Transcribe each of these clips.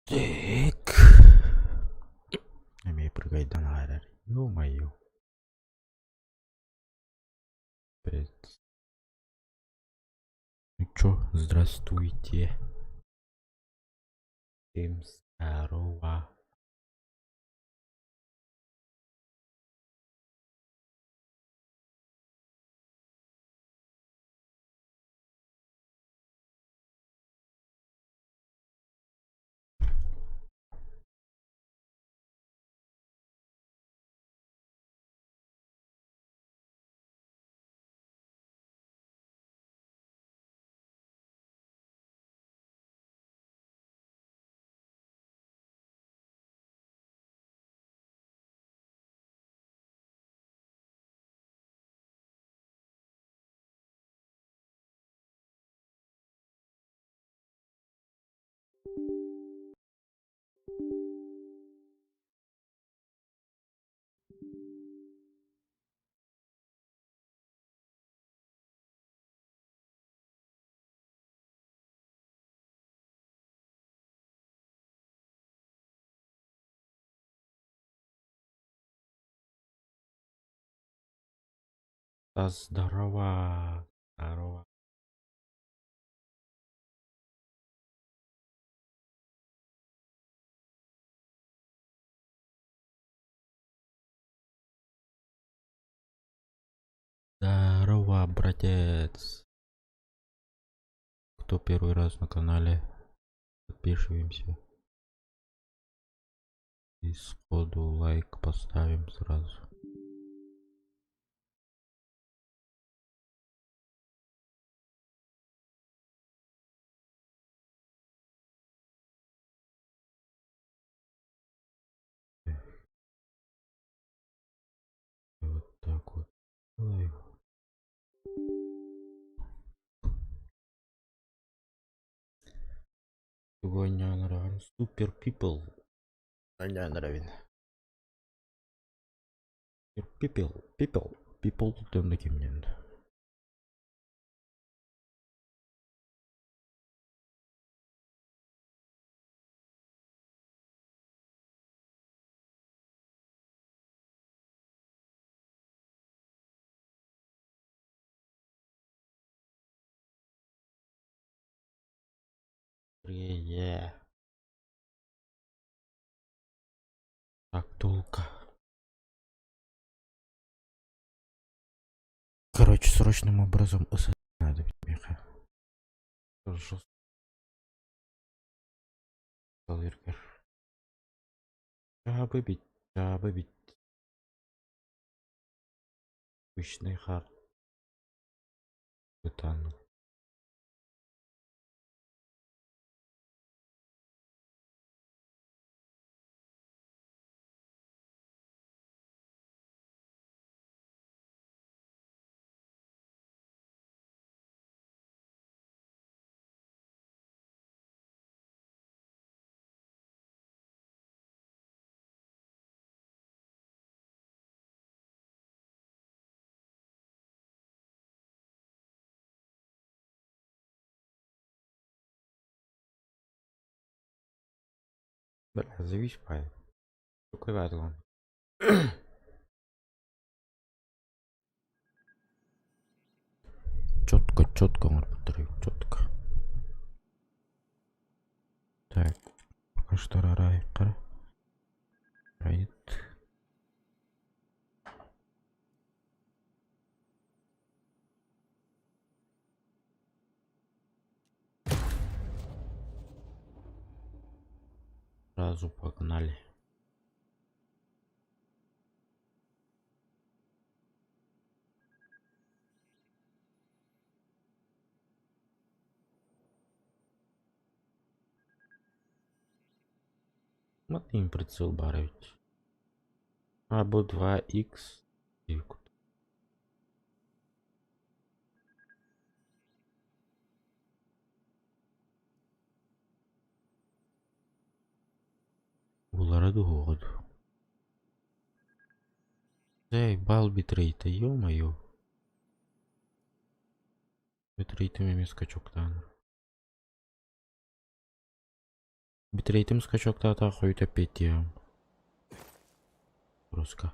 Так. Эмиэ прыгайдан эрэр. Ё-моё. Ну чё, здравствуйте. Всем здорово. Да здорово. Здорово. Здорово, братец. Кто первый раз на канале, подписываемся. И сходу лайк поставим сразу. Вот так вот делаю. Сегодня Супер People. People, people, people дөннө кимнен. Yeah. Так долго. Короче, срочным образом надо меха. Жестко. Жабы бит, жабы бит. Обычный хард. Бытан. Бля, завис файл. Какой он? Четко, четко, он четко. Так, пока что рарай, Райт. Сразу погнали. Матын прицел барить. Або 2х. Булара дуоҕа дуу. Эй, бал битрейта, ё-моё. Битрейтим эмиэ скачоктаан. Битрейтим скачоктаата хойут эппиэттиэҕим. Руска.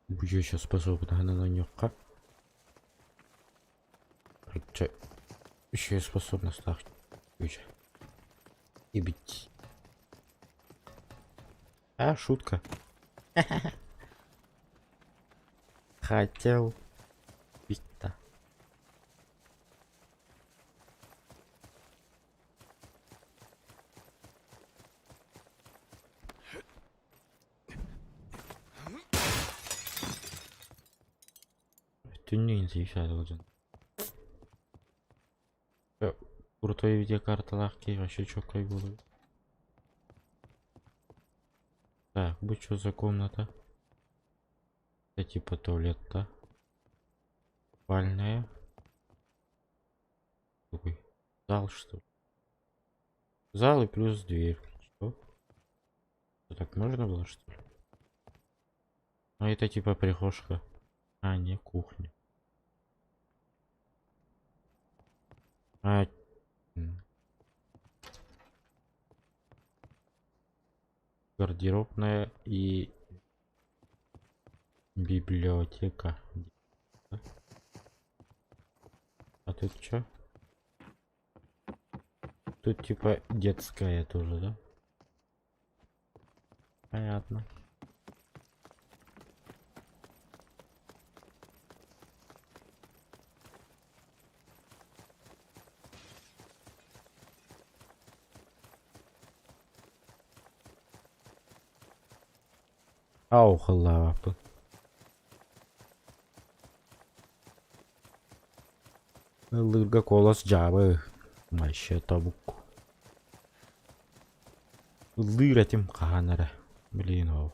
Бу еще способнаһынан оонньуохха. Короче, еще способностях үчэ. Ибить. А, шутка. Хотел бить-то. Түннүгүн сииксаатылдьан. Крутой видеокарталаах киһи вообще чёткай буолуо. Так, бу что за комната? Это типа туалет-то. Спальная. Такой зал, что ли? Зал и плюс дверь. Что? Так можно было, что ли? А это типа прихожка. А, не кухня. А, гардеробная и библиотека. А тут что? Тут типа детская тоже, да? Понятно. Ау, халлаабаппын. Ыллыырга куолас дьаабы. Вообще тобук. Ыллыыр этим хаһан эрэ. Блин, ол.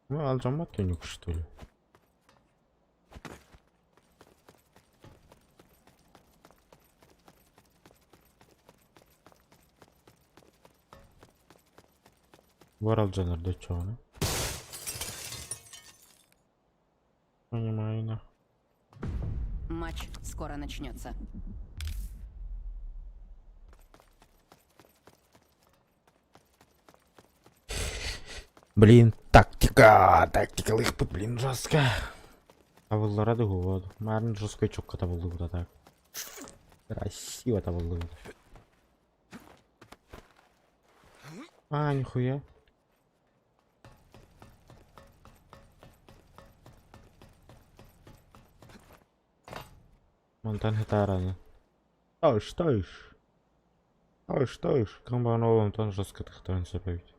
Ну, алдьаммат түннүк, что ли? Бар алдьанар да оччоҕуна. Понимаю, нах. Матч скоро начнется. Блин, тактика! Тактикалыахпыт, блин, жестко. Табыллара да уһуо. Марын жестко чокко табыллыбыта так. Красиво табыллыбыта. А, нихуя. Мантан хытаараны. Таш, таш. Таш, таш. Камбан онтон жестко тахтан сөп эбит.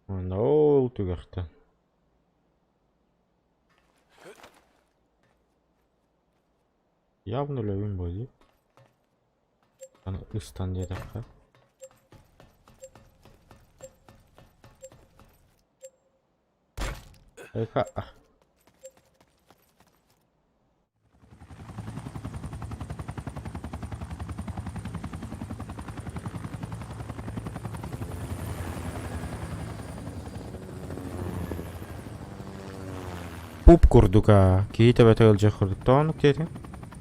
Уонна ол түгэхтэн. Явно өлөбүн буо дии. Аны ыстан диэтэххэ. Эка. Пуп курдук аа, киһи төбөтө ыалдьыах курдук. Тоҕо оннук диэтиҥ?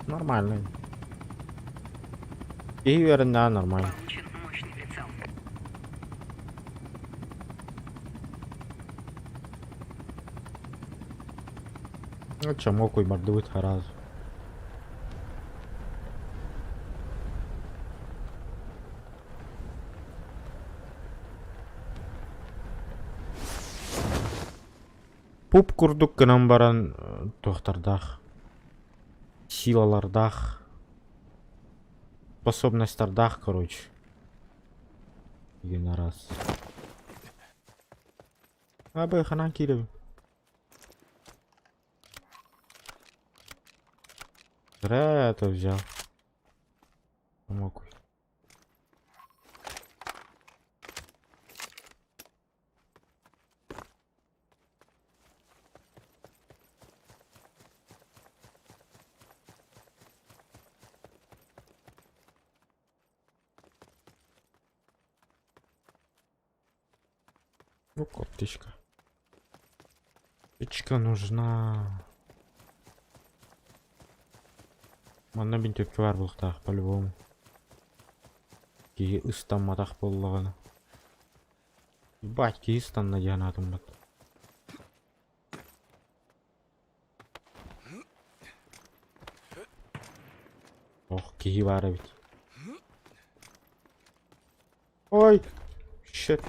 Нормально. Киһи үөрэннэҕэ нормально. Получен мощный прицел. Чому куйбардыбыт сразу. Пуп курдук гынан баран туохтардаах, силалардаах, способностардаах, короче. Деген араас. Абы ханан киирэбин. Зря я это взял. Помогуй. Ну, аптечка. Аптечка нужна. Манна бинтиэпкэ баар буолуохтаах по-любому. Киһи ыстамматах буоллаҕына. Ебать, киһи ыстанна диэн аатыммыт. Ох, киһи баар эбит. Ой! Shit.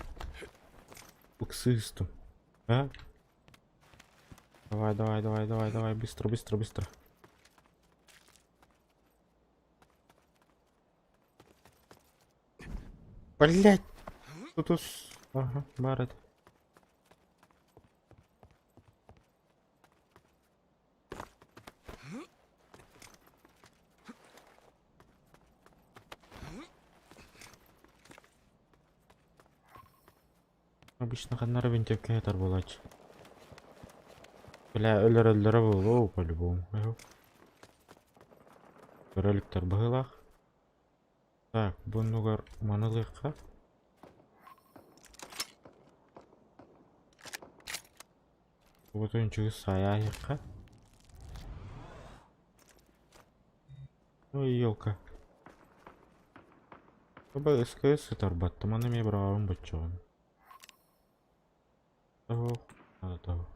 Ыксыыстым. А? Давай, давай, давай, давай, давай, быстро, быстро, быстро. Блять! Тут ус... Ага, баар этэ. Обычно ханна эрэ бинтиэпкэ сытар буолааччы. Бля, өлөрөллөрө буолуо по-любому. Көрө иликтэр быһыылаах. Так, бу оннугар маны ылыахха. Уотун чугас саайаайыахха. Ой, елка. Оба СКС сытарбатта, маны эмиэ быраҕабын боччоҕун. Того, надо того.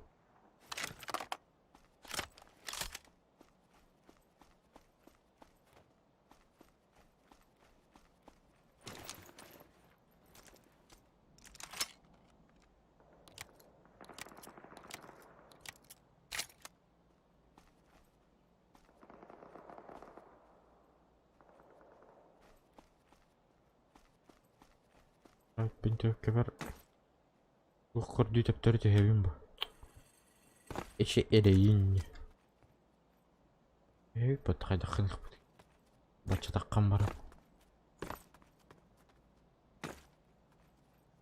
Бинтиэккэбэр туох көрдүү төптөрү түһэбин бу. Эчи эрэйин. Ээ, бат хайдаххын баччатаххан баран.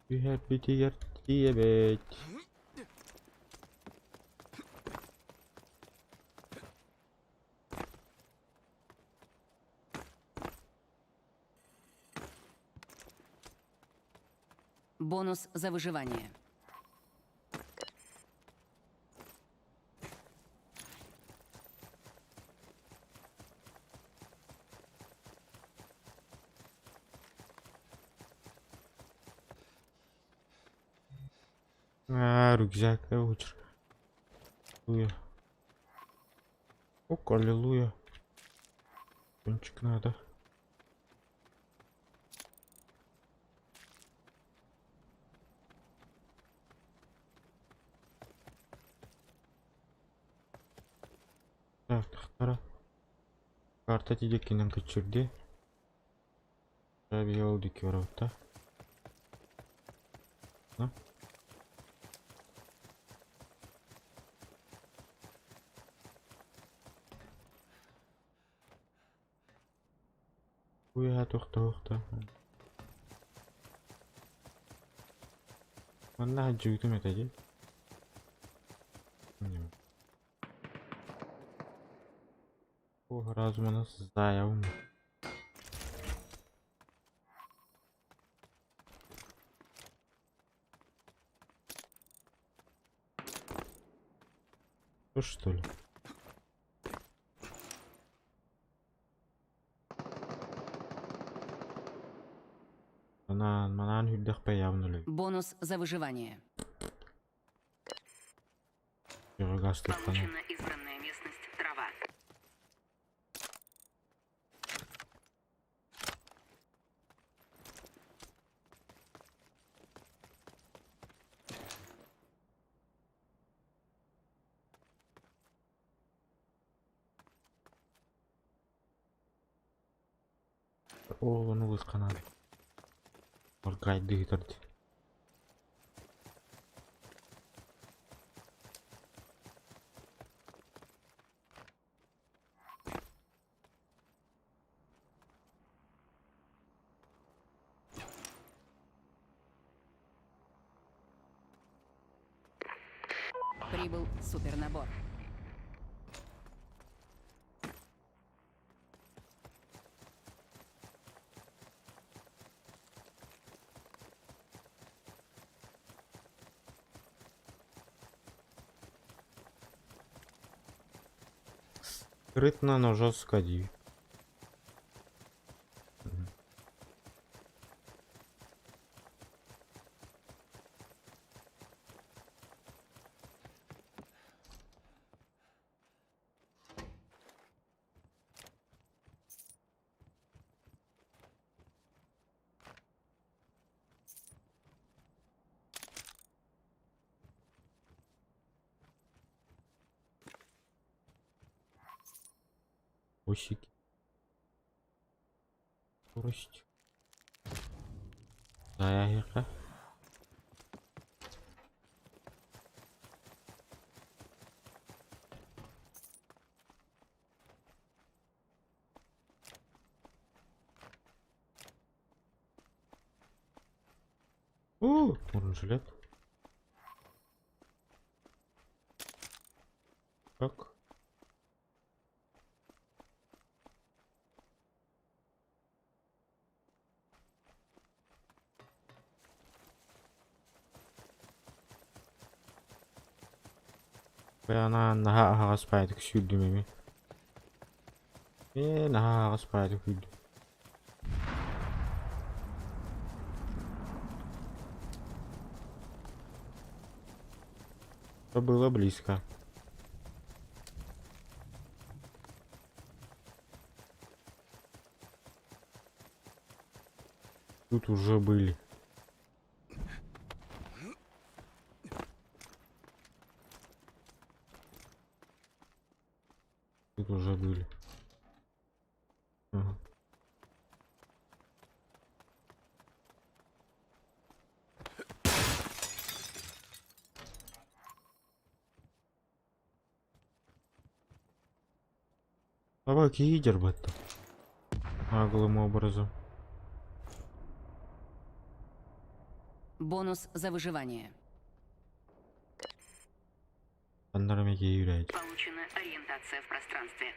Түһэрбитигэр тиийэбит. Бонус за выживание. Аа, рюкзак учур. Аллилуйя. Ок, аллилуйя. Кончик надо. Так, тахтара. Карта тидеккинен көчүрдэ. Ол диэки барабыт да. Уйа туохта Манна дьүүтүм этэ дии. О, разумана сзаявым. Что ли? Манаан, манаан үрдэхпэ явно ли. Бонус за выживание. Газ Получена избранная местность трава. О, ну ылыахха Аргайды ыытар дии. Прибыл супернабор. Скрытно, но жестко ди. Усики. Скорость. Заехали. О, бронежилет. Как? Бля, наһаа аһаҕас баайдык сүүрдүм эми. Ээ, наһаа аһаҕас баайдык сүүрдүм. Это было близко. Тут уже были. Тут уже были. Ага. Давай кидер в это. Наглым образом. Бонус за выживание. Получена ориентация в пространстве.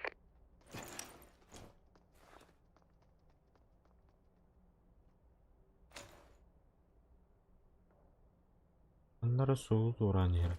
Ханнара суол туораан иһэрэ.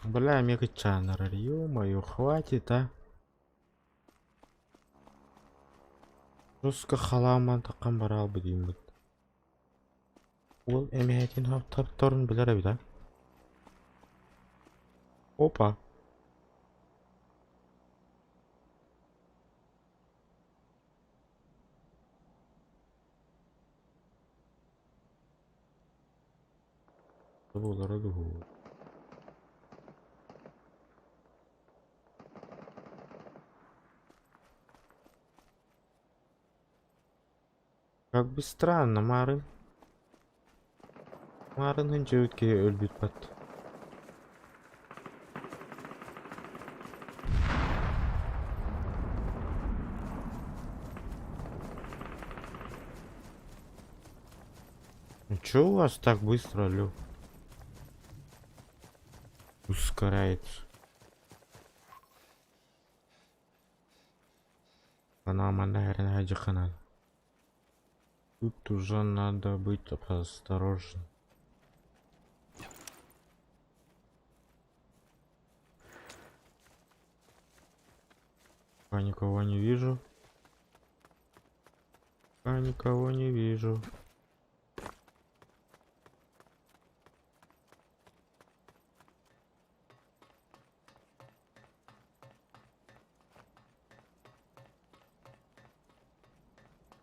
Бля, мегачанер, ё-моё, хватит, а. Жестко халаман таққан бара албы деймін. Ол эмээтин таптарын билэр эбит, а? Опа. Буолара дуу. Как бы странно, Марын. Марын хынчыбыт киһи өлбүт бат. Ну чё у вас так быстро, алё? Ускоряется. Она наверное, надо. Тут уже надо быть осторожным. Пока никого не вижу. Пока никого не вижу.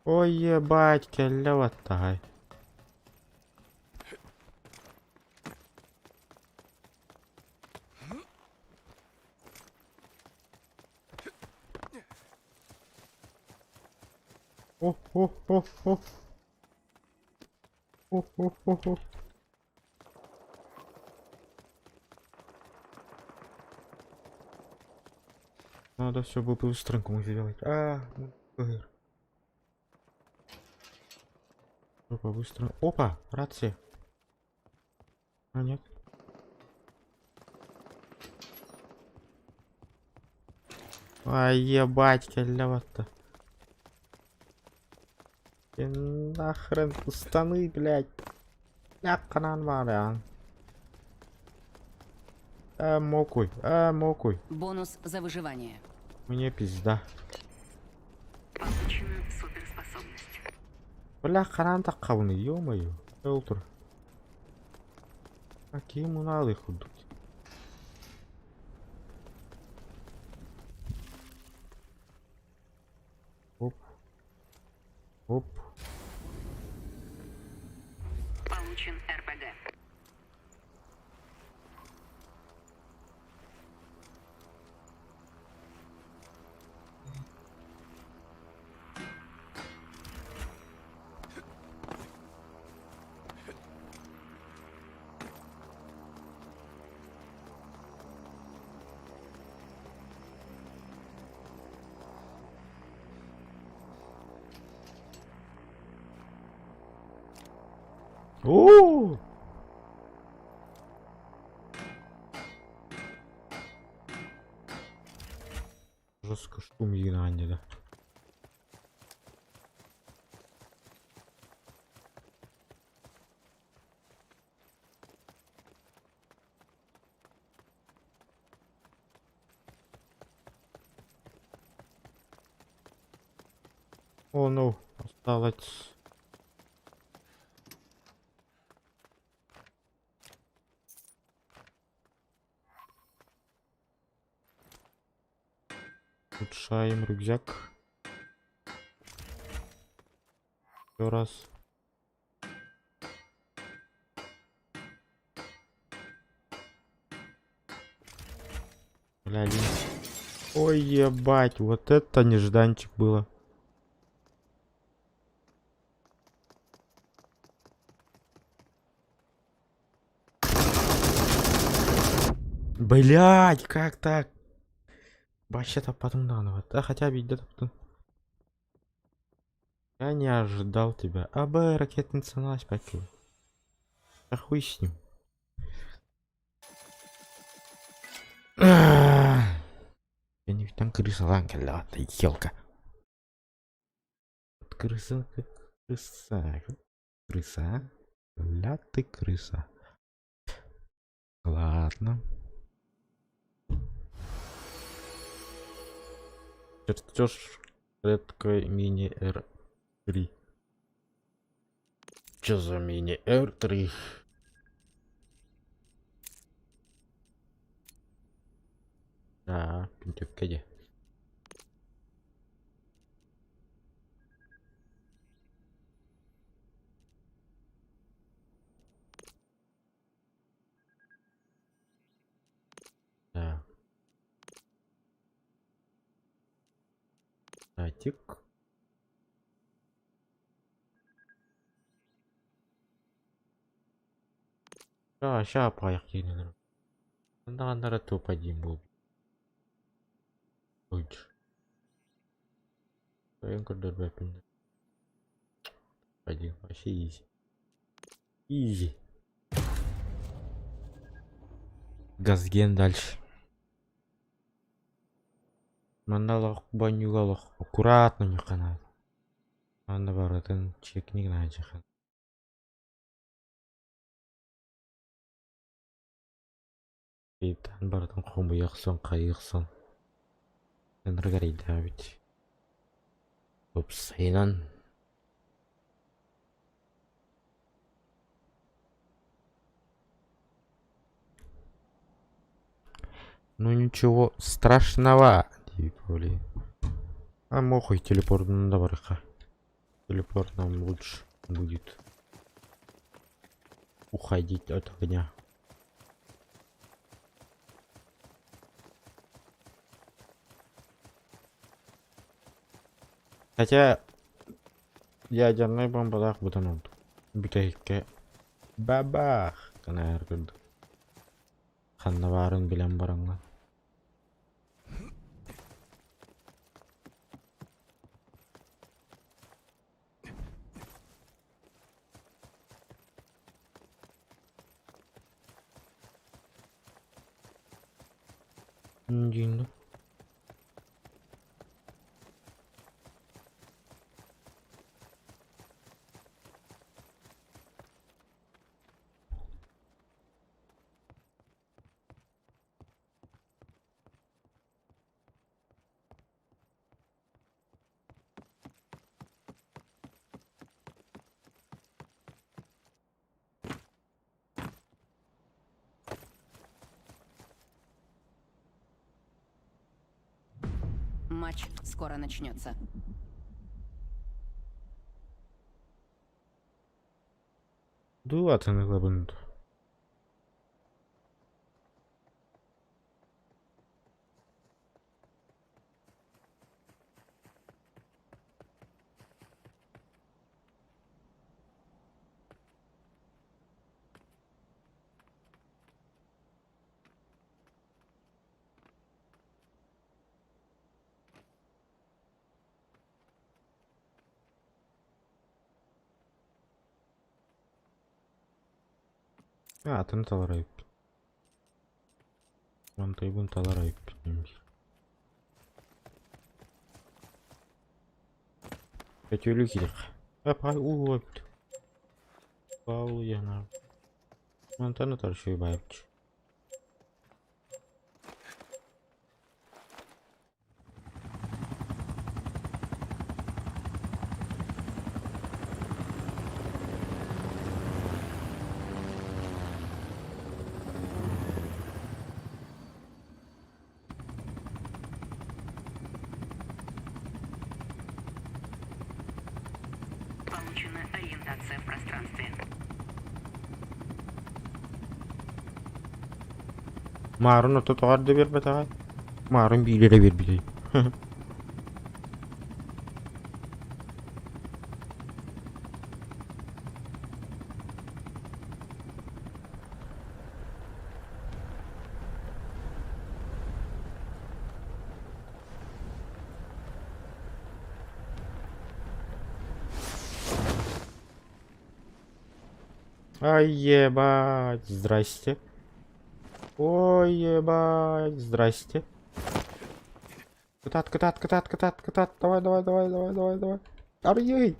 Ой, ебать, кэллэ. О, о, о, о. О, о, о, о. Надо все бы по-быстренькому сделать. А, ну, Опа, быстро. Опа, рация. А, нет. Ай, ебать, кэллэ. Нахрен штаны, блядь. Нахрен варян. А, мокуй, а, мокуй. Бонус за выживание. Мне пизда. Получена суперспособность. Бля, ханан таххабыный, ё-моё. Өлтүр. Какие муналы худут. Оп. Оп. Получен РПГ. О! Жестко шум да. О, ну, осталось. Улучшаем рюкзак. Еще раз. Бля, один. Ой, ебать, вот это нежданчик было. Блять, как так? Вообще-то потом наново. Да хотя бы где-то потом. Я не ожидал тебя. А Б ракетница на пакет. Да хуй с ним. Я не там крыса ланка, ла, ты елка. Крыса, крыса, крыса. Ля ты крыса. Ладно. Чертеж редкой мини R3. Чё за мини R3? Да, пинтюкеде. Да. Атик. Ща, ща поехали. Надо топ один был. Лучше. Один. Вообще изи. Изи. Газген дальше. Манна банюга олох аккуратно не хана. Манна баратын чекник на хан. Итан баратын хомуяқсон кайықсон. Энергорейда ведь. Упсайнан. Ну ничего страшного. Блин. А мохуй телепорт ну давай Телепорт нам лучше будет уходить от огня. Хотя Ядернай бомбалаах быдан ордук. Бүтэһиккэ бабах гына курдук. Ханна баарын билэн бараҥҥын. Диин дуу. Матч скоро начнется. Дуу атын ылабын дуу. Атын талар эбиппин. Мантайбын талар эбиппин. Көтүөлүү киириэххэ. Апай уу эбит. Паул яна. Мантан атар үчүгэй баайбыт. Получена ориентация в пространстве. Маарын ото тоҕор да биэрбэтэҕэй. Маарын биири эрэ биэрбитэй. Ай, ебать, здрасте. Ой, ебать, здрасте. Кытаат, кытаат, кытаат, кытаат, кытаат. Давай, давай, давай, давай, давай, давай. Арыйый!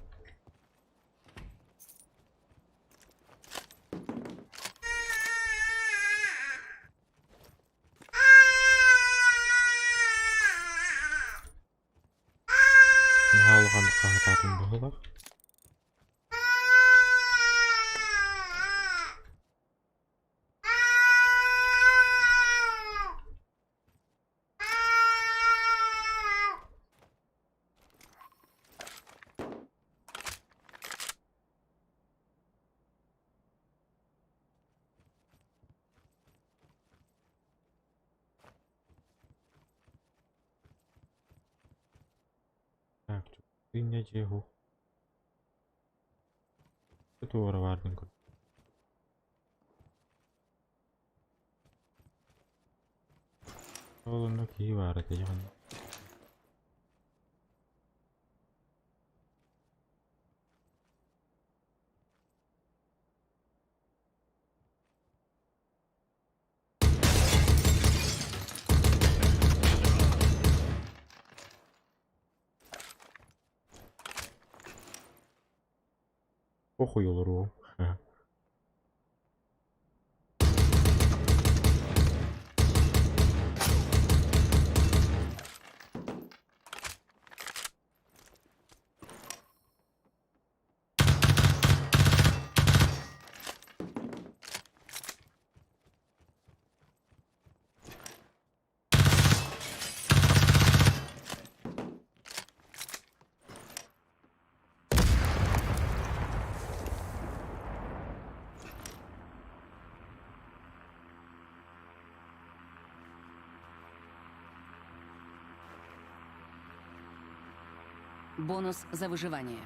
Наһаа улаханнык хаһытаатым быһыылаах. Так, инньэ дьиэ уһук. Туора баардын курдук. Ол онно киһи баар этэ дьон. Похуй олоруом. Бонус за выживание.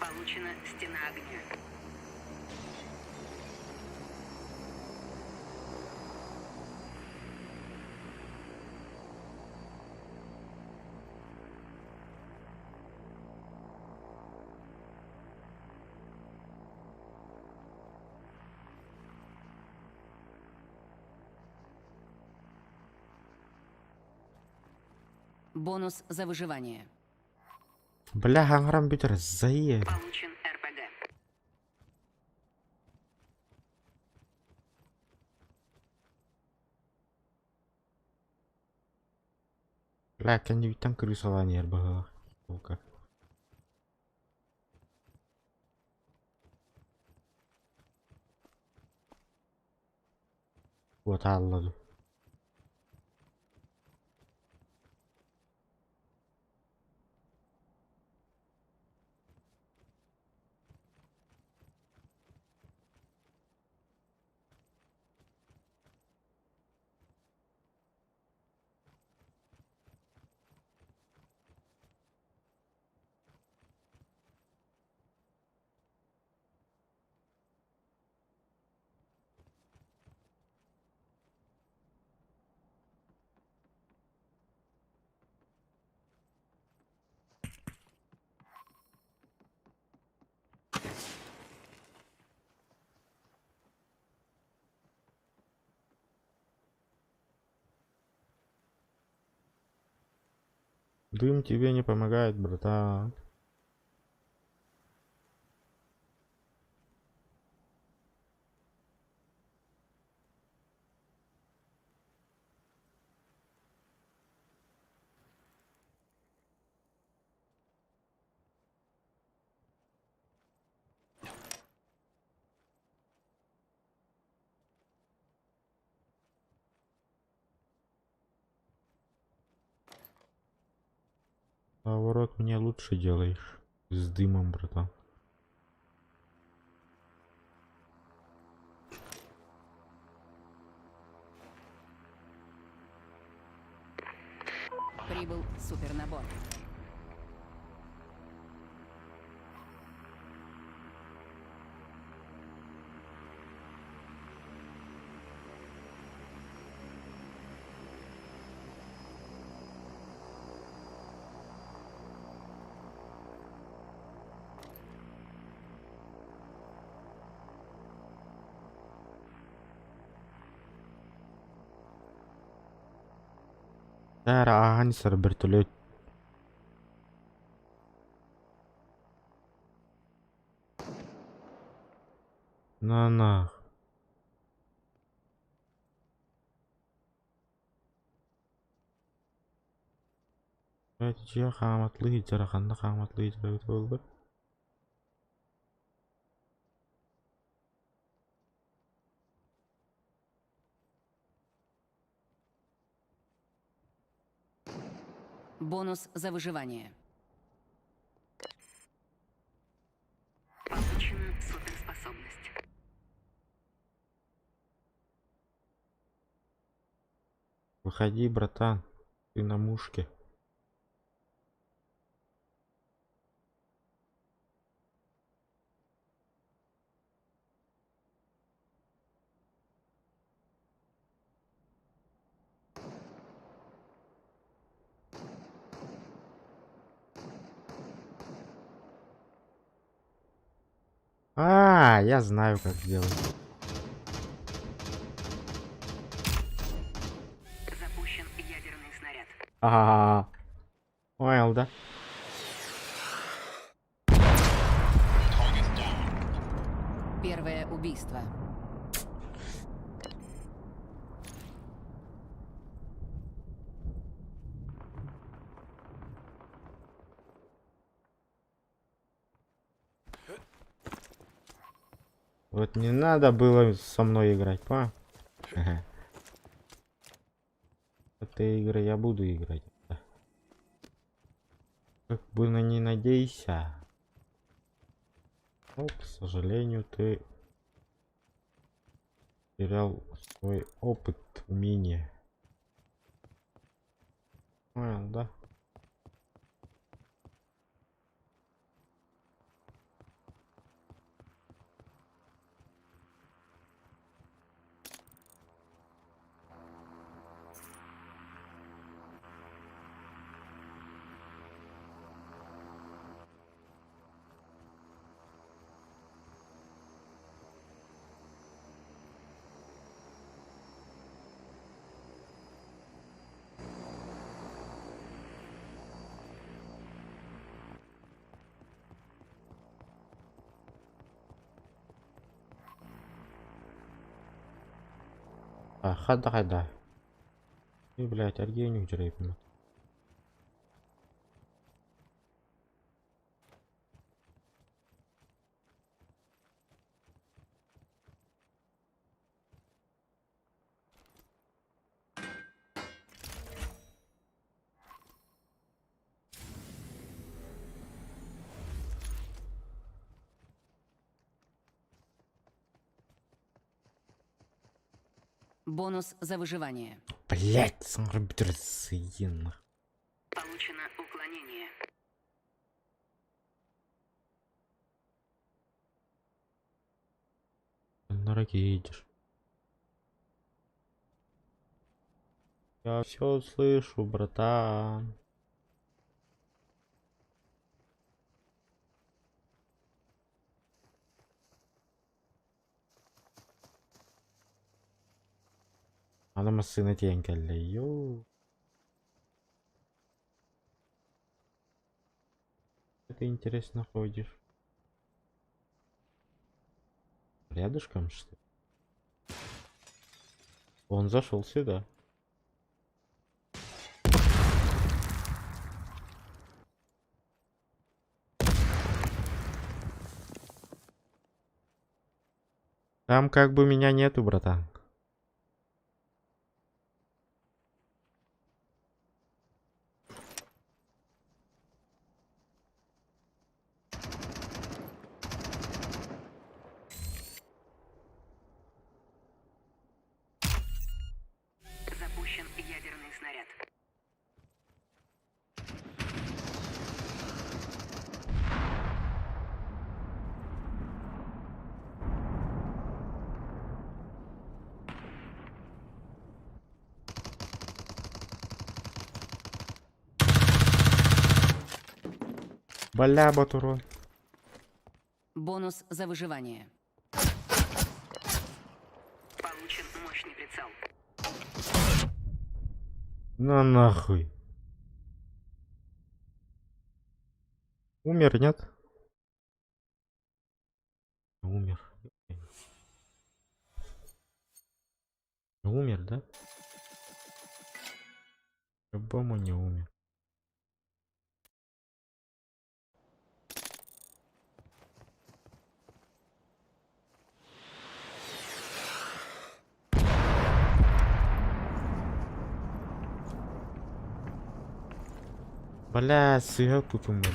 Получена стена огня. Бонус за выживание. Бля, хаҥаран бүтэр, заед. Получен РПГ. Бля, кэннибиттэн крысалаан иһэр быһыылаах. Сука. Куотаалла дуу. Дым тебе не помогает, братан. Поворот мне лучше делаешь. С дымом, братан. Прибыл супернабор. Där ааһан вертолет. На нах. Дьиэ хааматлыы дьара ханна хааматлыы дьара буолла. Бонус за выживание. Получена суперспособность. Выходи, братан. Ты на мушке. А, я знаю, как сделать. Запущен ядерный снаряд. Ага. Понял, да? Первое убийство. Вот не надо было со мной играть, па. Ага. Это игры я буду играть. Да. Как бы на не надейся. Но, к сожалению, ты терял свой опыт, умение. Понял, да? Хадда хайда. И, блядь, аргиэню дьарайбын. Бонус за выживание. Блять, саҥарбытыр сыйын. Получено уклонение. На едешь. Я все слышу, братан. Ана массыына тиийэн кэллэ. Йоу. Это интересно ходишь. Рядышком, что ли? Он зашел сюда. Там как бы меня нету, братан. Запущен ядерный снаряд. Бля, батурон. Бонус за выживание. Получен мощный прицел. На нахуй. Умер, нет? Умер. Умер, да? По-любому не умер. Бля, сыга тут умер.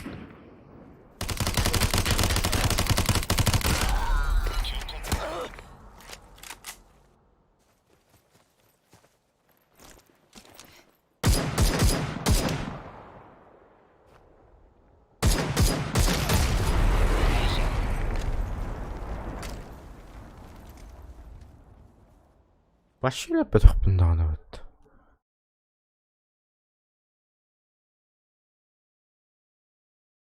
Вообще даҕаны вот.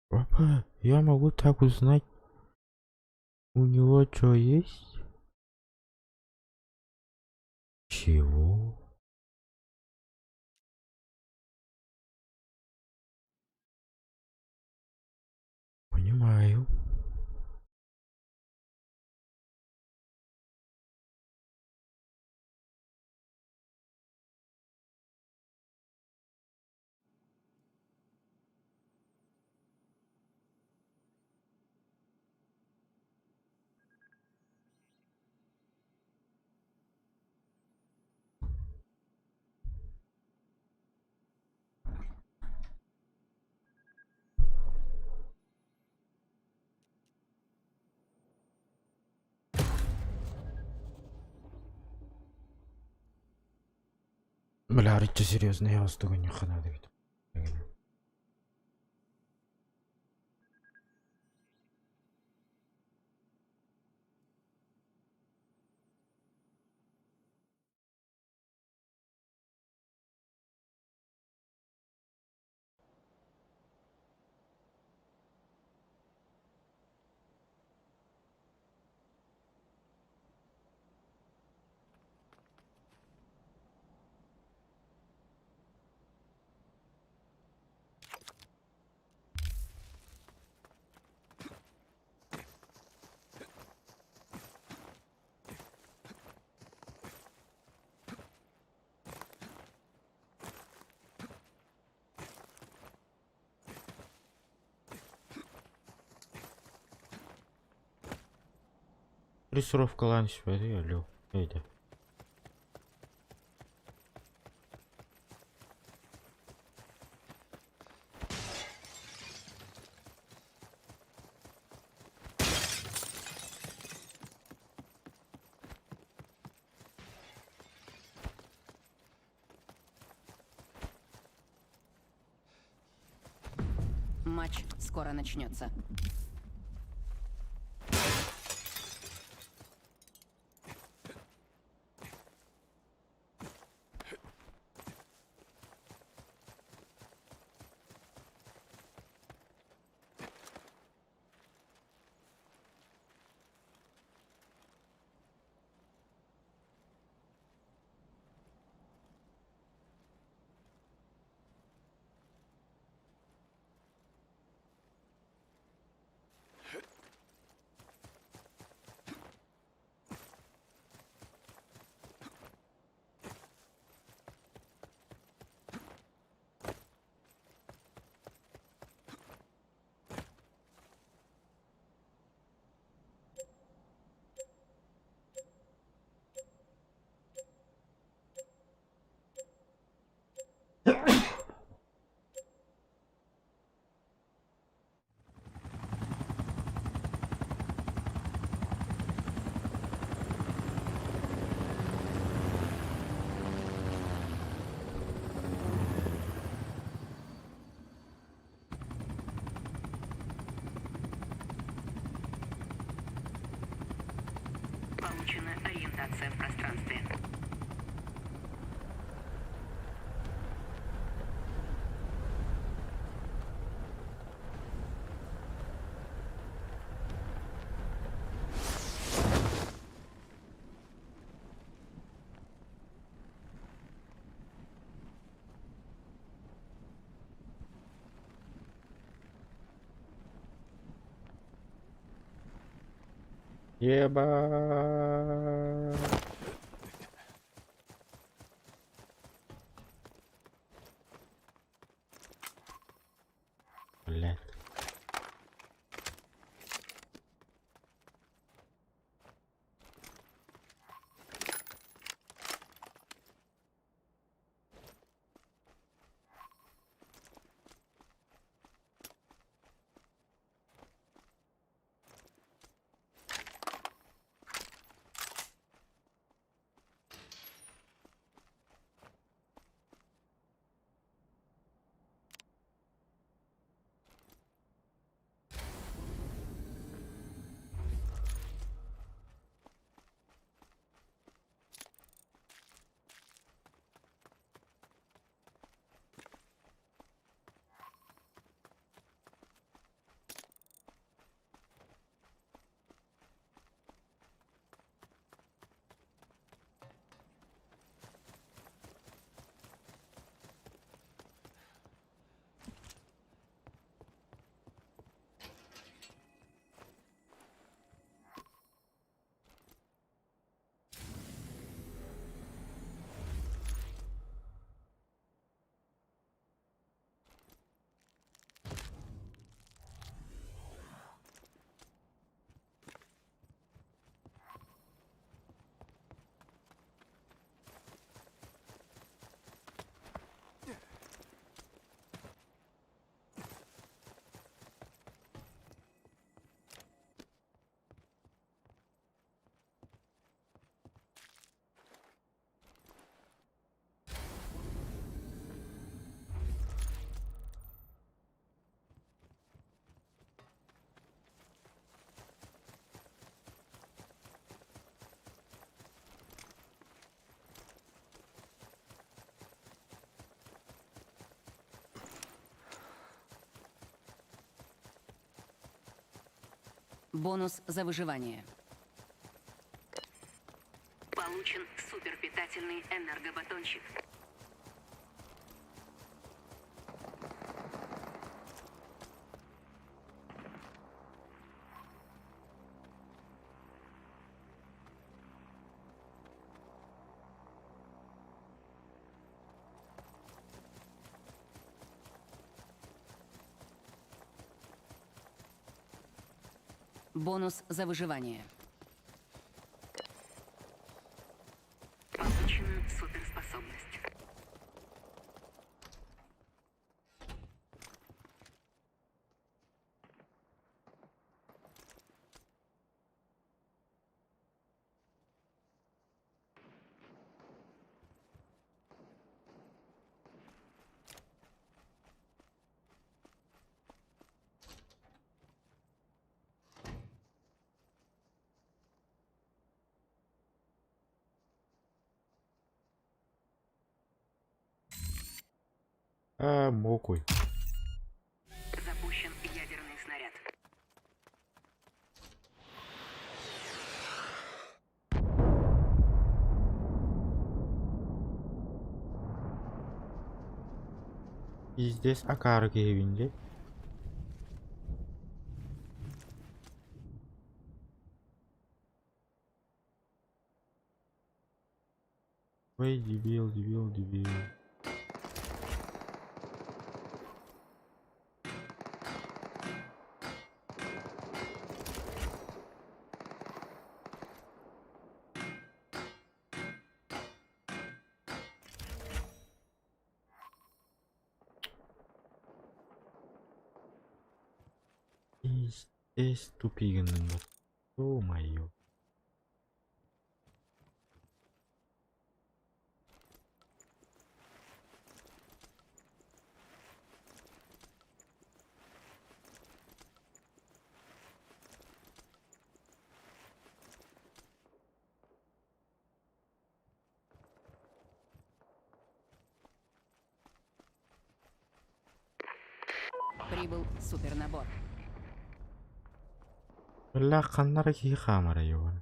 Опа, я могу так узнать, у него что есть? Чего? Понимаю. Бля, арычча серьезно, я вас не надо ведь. Плюсировкалаан испэти, алло, эйдэ. Матч скоро начнется. Получена ориентация в пространстве. Еба. Блять. Бонус за выживание. Получен суперпитательный энергобатончик. Бонус за выживание. Аа, мокуй. Запущен ядерный снаряд. Пиздец акаары киһибин дии. Ой, дебил, дебил, дебил. Пиздец тупигинныҥ Ё-моё. Прибыл супернабор. Бля, ханна эрэ киһи хаамара йоҕа.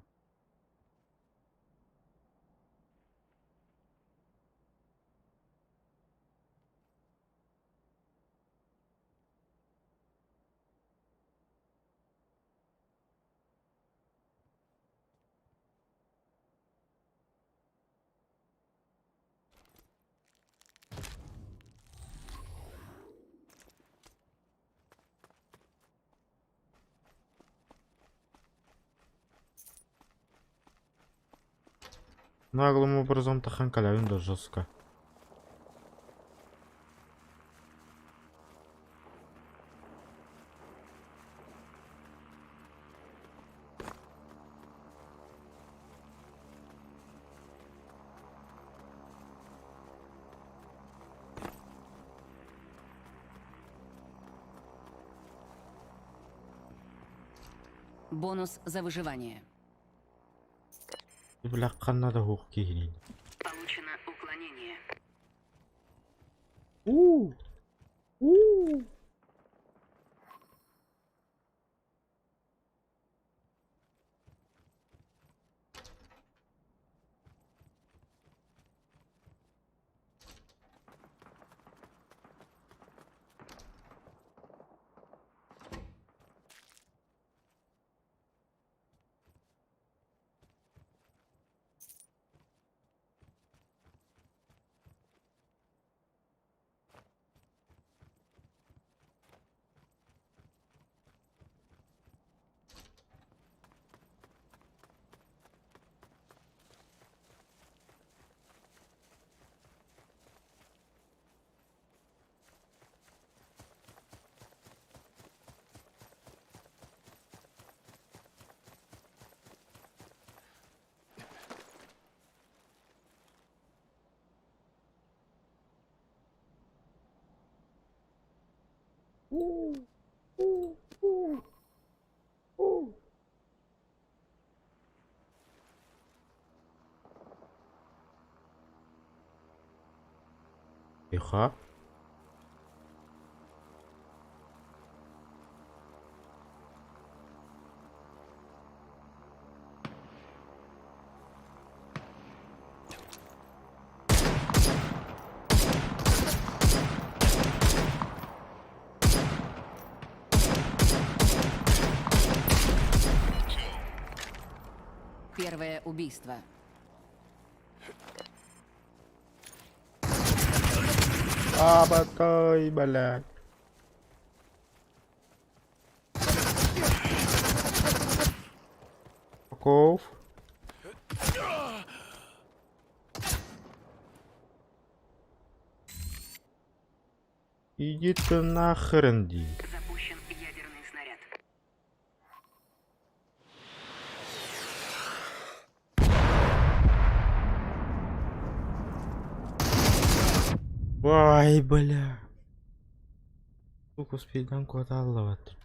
Наглым образом тахан калявин да жестко. Бонус за выживание. Бля, ханна да суох киһини. Получено уклонение. У! У! Тихо. Первое убийство. Абатай, блядь. Каков? Иди ты нахрен, ди. Запущен ядерный снаряд. Ой, бля. Сука, успейдан куаталлават.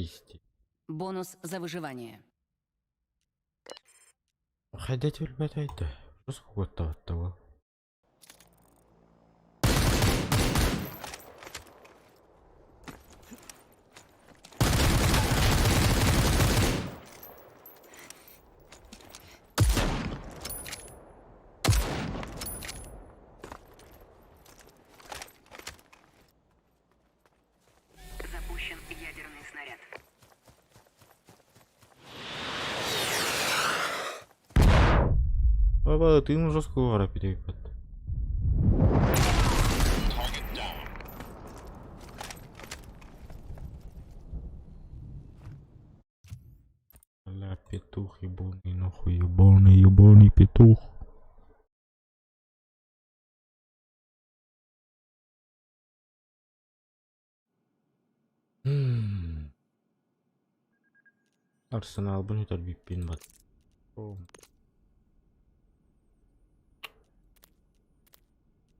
Исти. Бонус за выживание. Хайда өлбөт да? Жестко ол. Запущен ядерный снаряд. Баба, ты ему жестко перепад. Бля, петух ебаный, нахуй, ебаный, ебаный петух. Арсенал будет арбипин бат.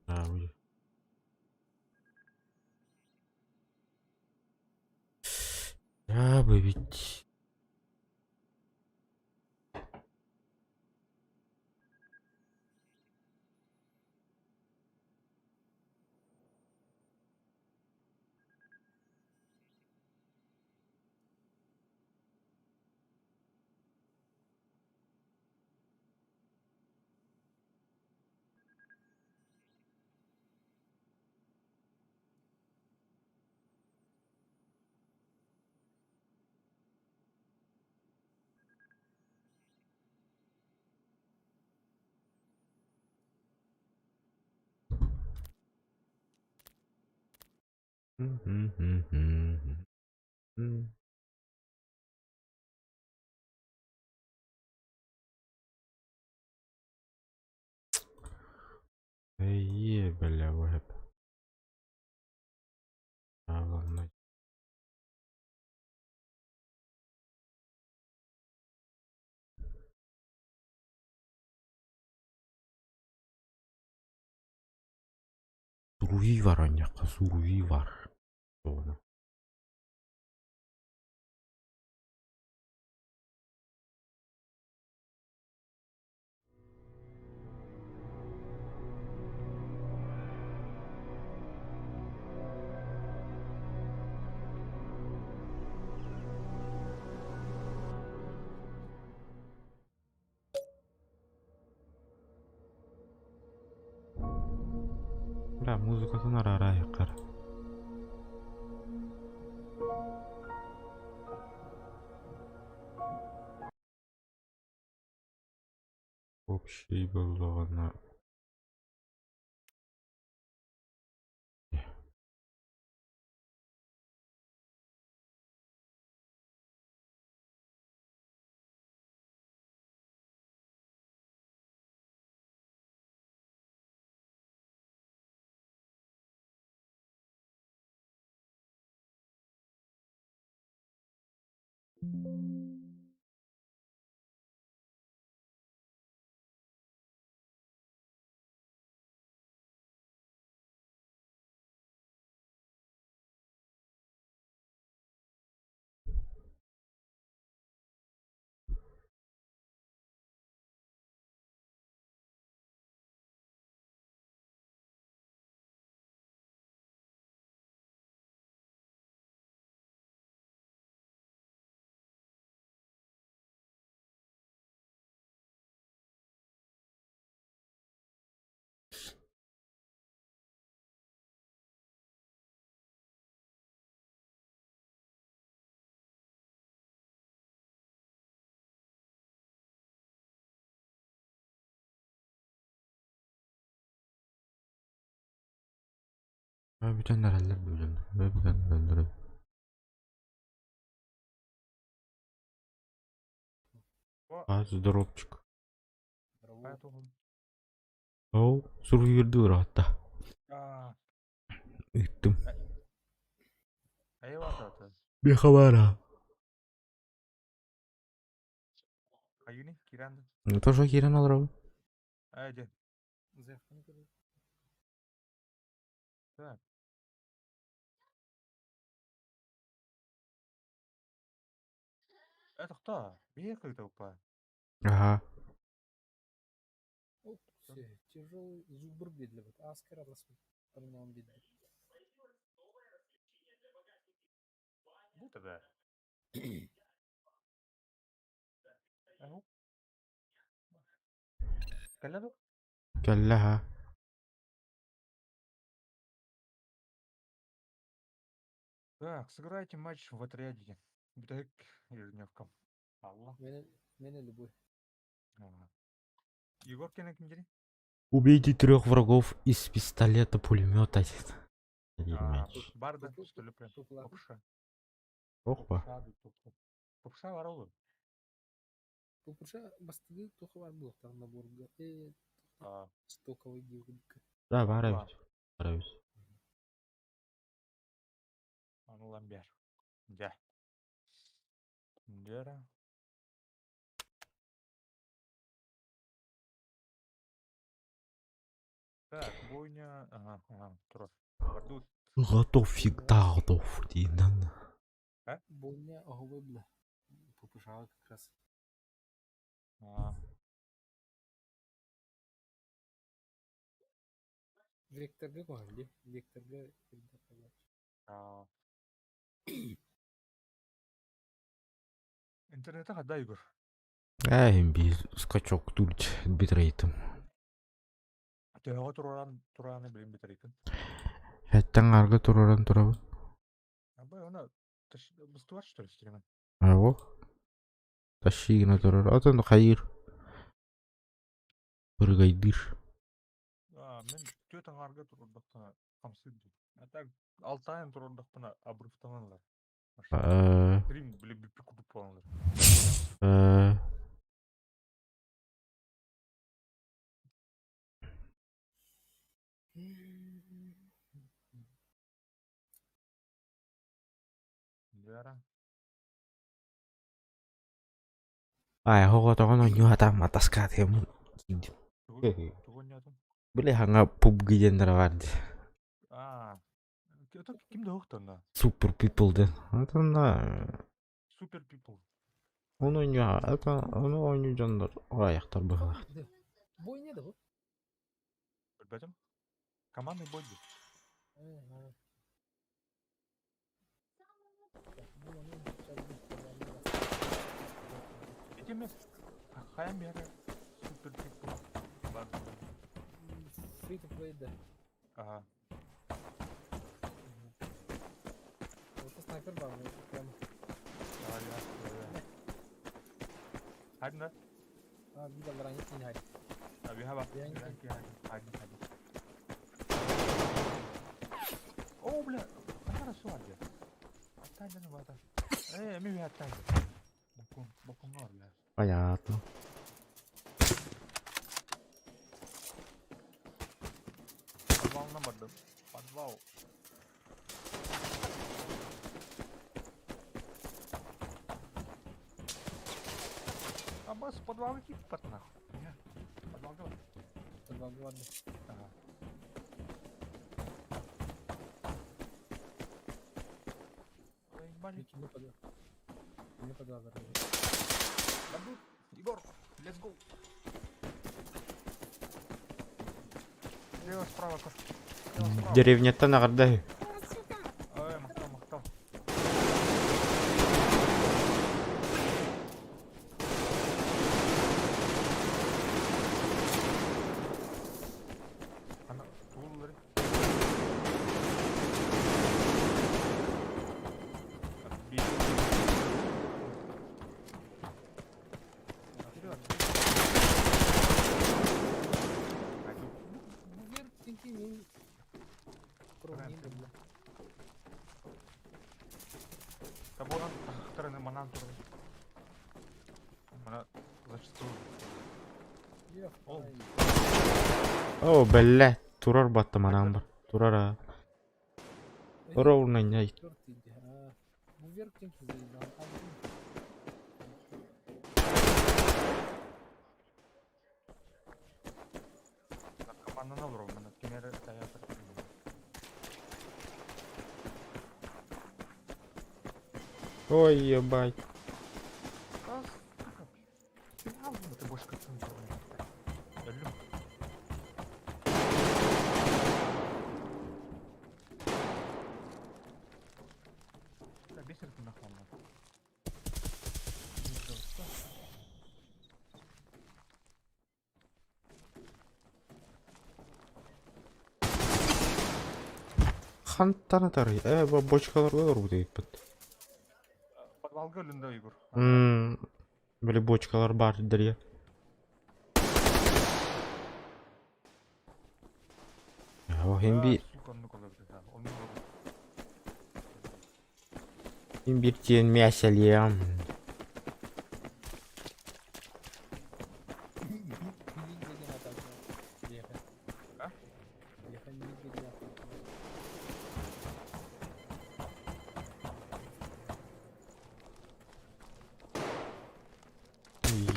А, ой. Я бы ведь. Эй, бля, веб. А, ладно. Суруи бар аньяққа, суруи бар. Соны. Бля, музыкатын арара якар. Общий боллоҕуна. Бүтэн эрэллэр бүгүн. Бүтэн эрэллэр. А, здоровчик. Оу, суруйырды ыраатта. Ыттым. Бехабара. Ну тоже кирен алырабын. Тохтоо, биһиги кыытабыппа. Ага. Оп, тяжелый зубр биллибит. Аскер араласпыттарынан билбит. Бу тогда. Ау. Кэллэ дуо? Кэллэ ха. Так, сыграйте матч в отряде. Бүтэһик ежедневка. Алла. Мене любой. Ага. Егор кene ким дири? Убейте трех врагов из пистолета пулемета. Один А, мяч. Барда, что ли, прям? Тупла. Попша. Опа. Попша, да, Попша бар ол. Пупуша бастыгы туха бар булуктар наборга. А, Стоковый дивдик. Да, бар Бар. эбит. Бар эбит. Аны ламбер. Дьэ. Дьэ. Так, бойня. Ага, тур. Бардут. Готов всегда готов. Динан. Бойня оговой бля. Пупуша как раз. А, Векторга коһалли. Векторга ирдэ калач. А. Интернета хадда Егор. Ай, би скачок тут битрейтом. Төһөҕө тураран тураны билин битерикин. Хэттэн арга тураран турабын. Абай она быстывар что ли стримен? Аво. Тащигина турар. Атын хайыр. Пыргайдыш. А, мен төт аңарга турурдахпына хамсык ди. А так алтайын турурдахпына обрывтананлар. Стрим били бүппү курдук буолалар. Вера. Ай, хоҕотоҕон оонньуу матаскаат хемун. Тугу нятым? Били хаҥа PUBG диэннэр бар дии. А, это ким да охтана? Super People диэн. Атана Super People. Ону оонньуу, это ону оонньуу дьоннор аҕыйахтар быһыылаах. Бойня да бу? Билбэтим. Командный бой дии. Итими хайан биэрэ Super People бар. Free to play да. Ага. Вот снайпер бар прям. Давай, давай. Хадна. А, видел ранить не хари. А, вихаба. Бианки. Хадна, хадна. О, бля, хорошо, Адя. Оттайда, ну, бата. Ми оттайда. Бокун, бокун, бля. Понятно. Подвал на бардым. Подвал. А бас подвал идти под нахуй. Подвал давай. Подвал ладно. Ага. Заебали. Не подвал. Не подвал вроде. Бардут. Егор, let's go. Слева, справа, кош. Слева, справа. Деревняттан аҕарда. Ой, махтал, махтал. Ана, туулары. Отбили. Вперед. Пойду. Бувер тинки мин. Кровнин бля. Таборан тахтараны манан туры. Мана зачастую. Ол. О, бля, турар батты манан бар. Турар а. Ровно не. Бувер тинки заебал. Команданы алыр мана кемер таятыр. Ой, ебать. Хантан атарый? Э, бу бочкаларга олорбут эбиппит. Подвалга өлүндө Егор. Били бочкалар баар дэрия. О, хин би Сука, оннук олорбут. Оннук олорбут. хин бир тиэн мясэлиэм. А?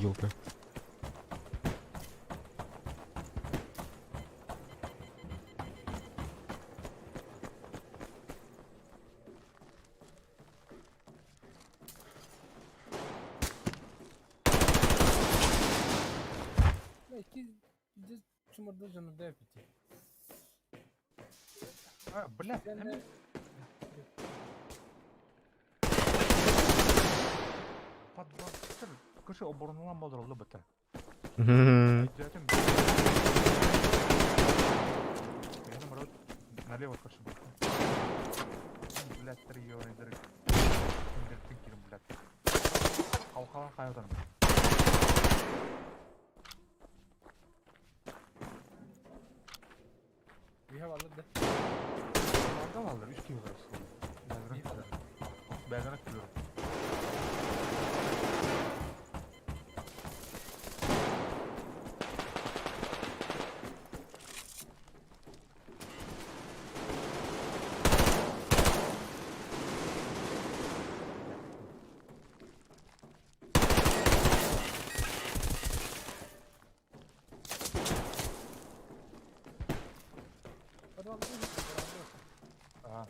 Ёлка. А, бля, подвал. Кышы оборонулан болдыр быта. Налево кышы Блядь, три ёры дыры. Блядь. Қалқалан қайырдан. Алда алыр, үч киһи барыс. Бәзерәк килер. Аа.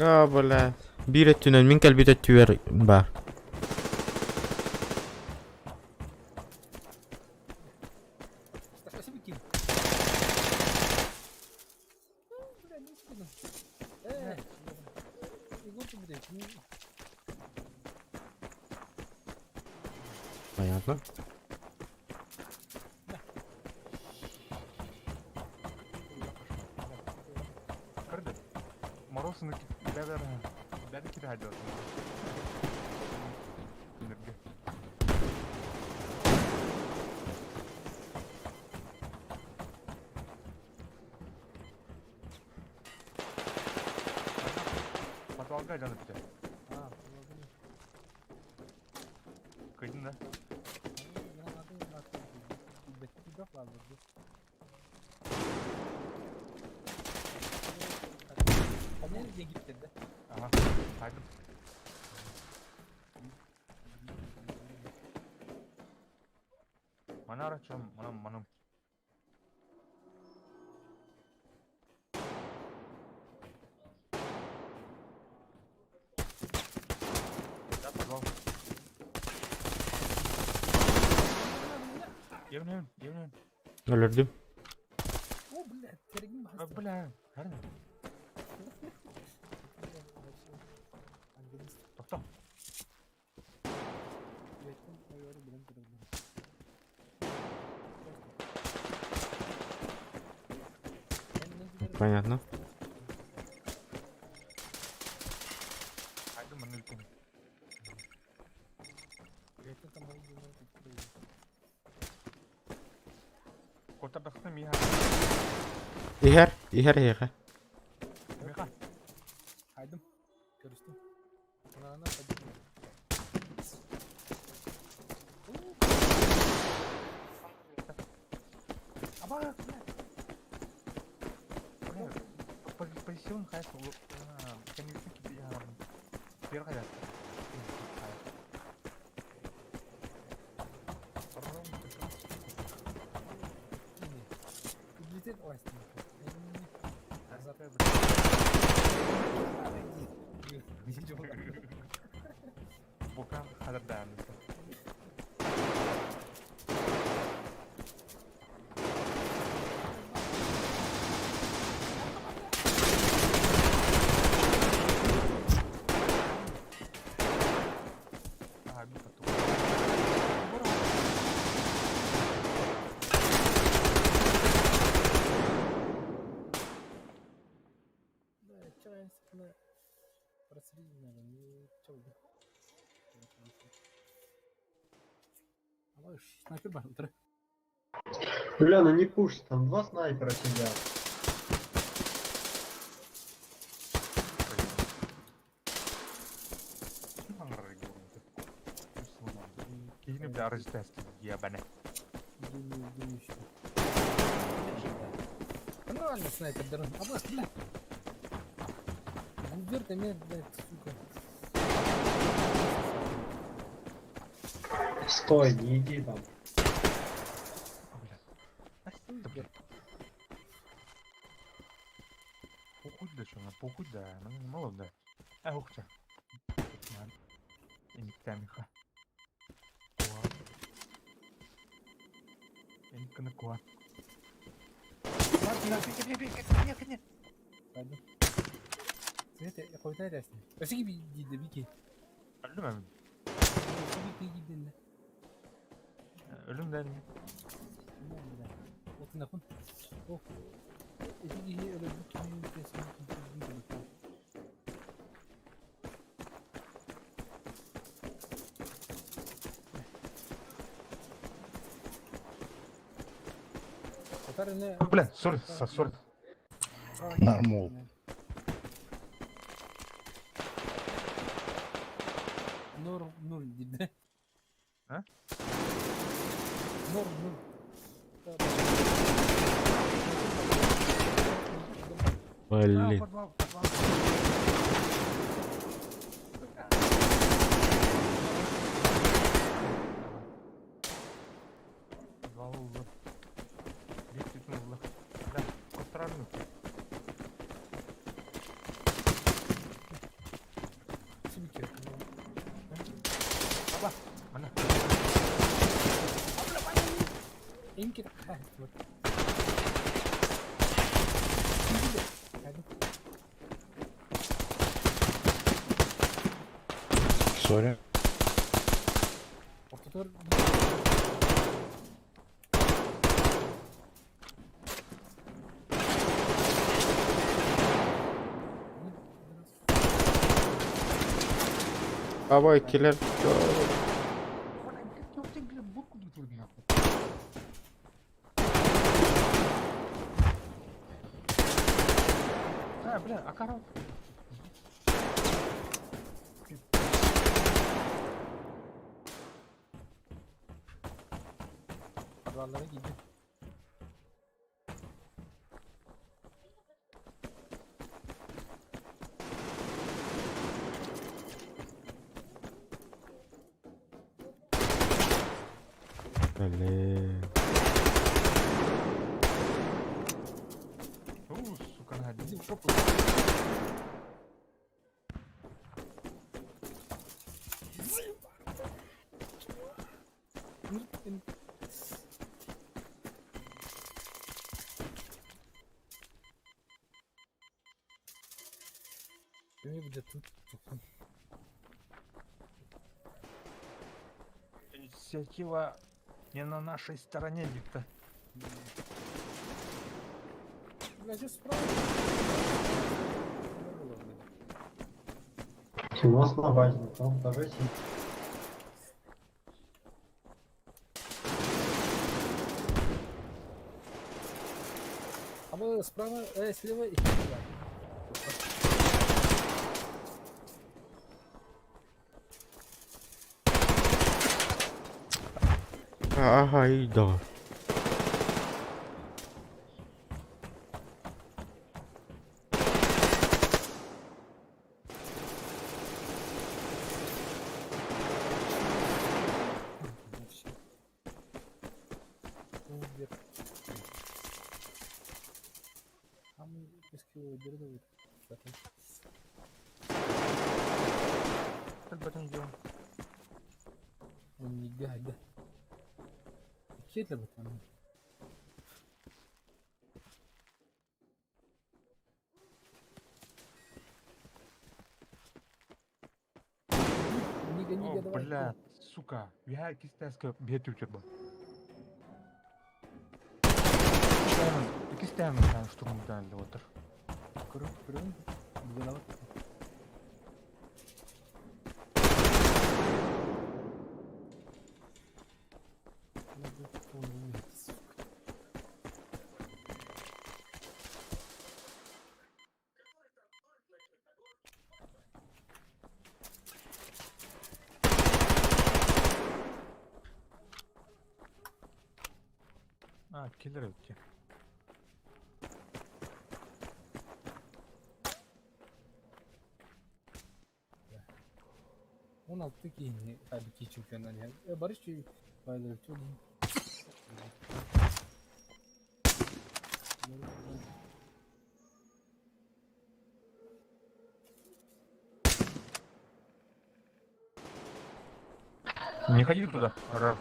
А, бля. Биир өттүнэн мин кэлбит өттүгэр баар. Понятно. Көрдө. Морозны бәдәр бәдә кире хәдә. Нерге. Подвалга жаны бите. Кыйдын да. Ага. Хайдым. Мана арачым, манам манам. Да, подвал. Евнем, евнем. Өлөрдүм. Бля, хәрне. Тохто. Понятно. Хайдым маны үлкен. Котардахны миха. Иһэр, иһэр эһиэхэ. Миха. Хайдым. Көрүстүм. Анана Аба, бля. Бля, позицион хайс. Кенигитин кипи Бер кайда. Бока хадырдан. Снайпер бар, утро. Бля, ну не пуш, там два снайпера сидят. Киһини бля арестовать ебаный. Нормально снайпер, дорог. А бля, бля. Губер ты меня, блядь, сука. Стой, не иди там. Да, блядь. Похуй да что, на похуй да, ну мало да. А ух ты. Инктамиха. Инкнакуа. Ладно. Света, я рясни. Өсүгү би бики. Өлүм эми. Бики дидин. Өлүм дэн. Отун акун. О. Эти өлө бүтүн кесин. Бля, сори, сори. Нормул. Нор, ноль диде. А? Нор, ноль. Блин. Подвал, подвал. Подвал улы. Бектитин улы. Да, костырармын. Сибики. Аба, мына. Инки. Сори. Ортотор. Давай, киллер. А, бля, а коров? Подвалlara gidiyor. Блин. У, сука, на Иди один. в жопу. Мне будет тут. Инициатива не на нашей стороне, Виктор. Бля, здесь справа. У нас на базе, на втором этаже сидит. А мы справа, слева и справа. Ага, и да. Вообще. Убер. А мы без кило бердовый. Как делаем? Он не гада. Хитрый там. Нига, нига, О, давай. бля, сука. Я кистяска бетю был. Кистян, штурм дали отыр. Крым, Крым. Быгалабыт. А, киллер эбит. 16 киһини хабики чемпионнан иһэр. Барыш байларчы дии. Не ходи туда, Рар.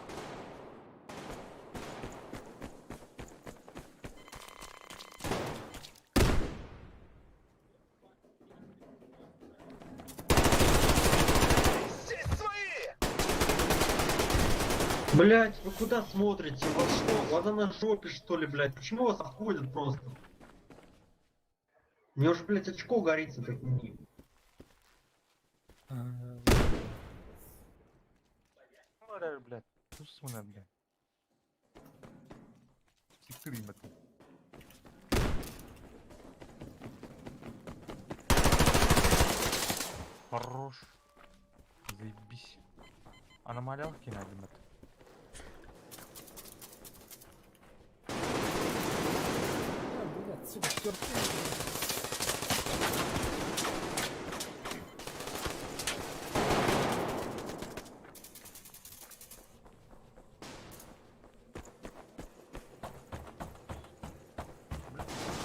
Блять, вы куда смотрите? У вас что, глаза на жопе, что ли, блять? Почему вас обходят просто? Мне уже, блять, очко горит с этой хуйни. Рар, блядь. Тусуна, блядь. Сиксыр им это. Хорош. Заебись. Аномалия кино, это. Блядь, сука, терпи.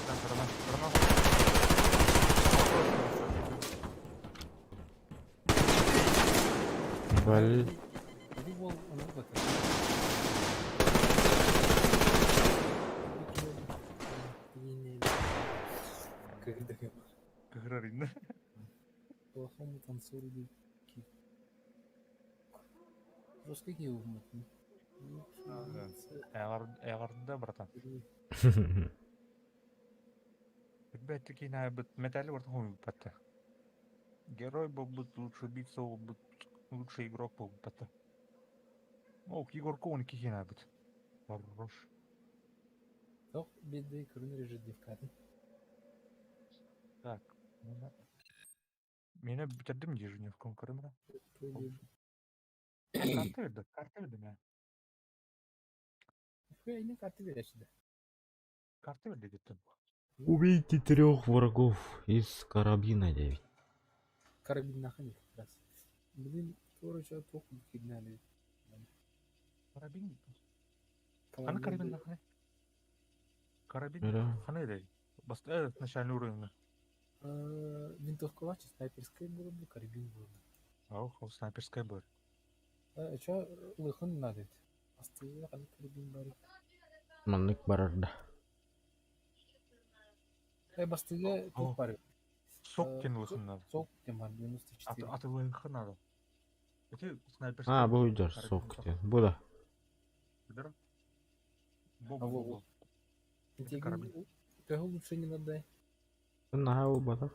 Там, Роман, Роман. Бал. Бу ол ону бата. Кыгырарин. Плохому танцору ки. Жестко какие умы. Эҕэрдэ, братан. Ребят, такие на металле вот хуй патта. Герой был бы лучший убийца, был бы лучший игрок был бы патта. О, Егор Коун кихина бит. Хорош. Тох беды көрүнөр ежедневкатын. Так. Меня битердим ежедневком көрөмрө. Карта берди, карта берди мә. Хуя карты береши. Карта берди деттим. Убейте трех врагов из карабина 9. Карабин нахани как раз. Блин, короче, тох киднали. Карабин. Аны карабин нахани. Карабин Да. ханы дей. Бас начальный уровень. Винтовка чи снайперская было бы, карабин было бы. Ох, ол снайперская бар. А чё, лыхын надо. Астыга аны карабин бар. Маннык барарда. Бастыга О. тут бар. Сок тен лыхын надо. Сок тем бар 94. Аты лыхын надо. Эти снайперская. А, бу идер Карабин сок. сок. ден. Бу да. Бер. Бо, А, бо, во, бо. Тебе карабин. Того лучше не надо. Наха убатах.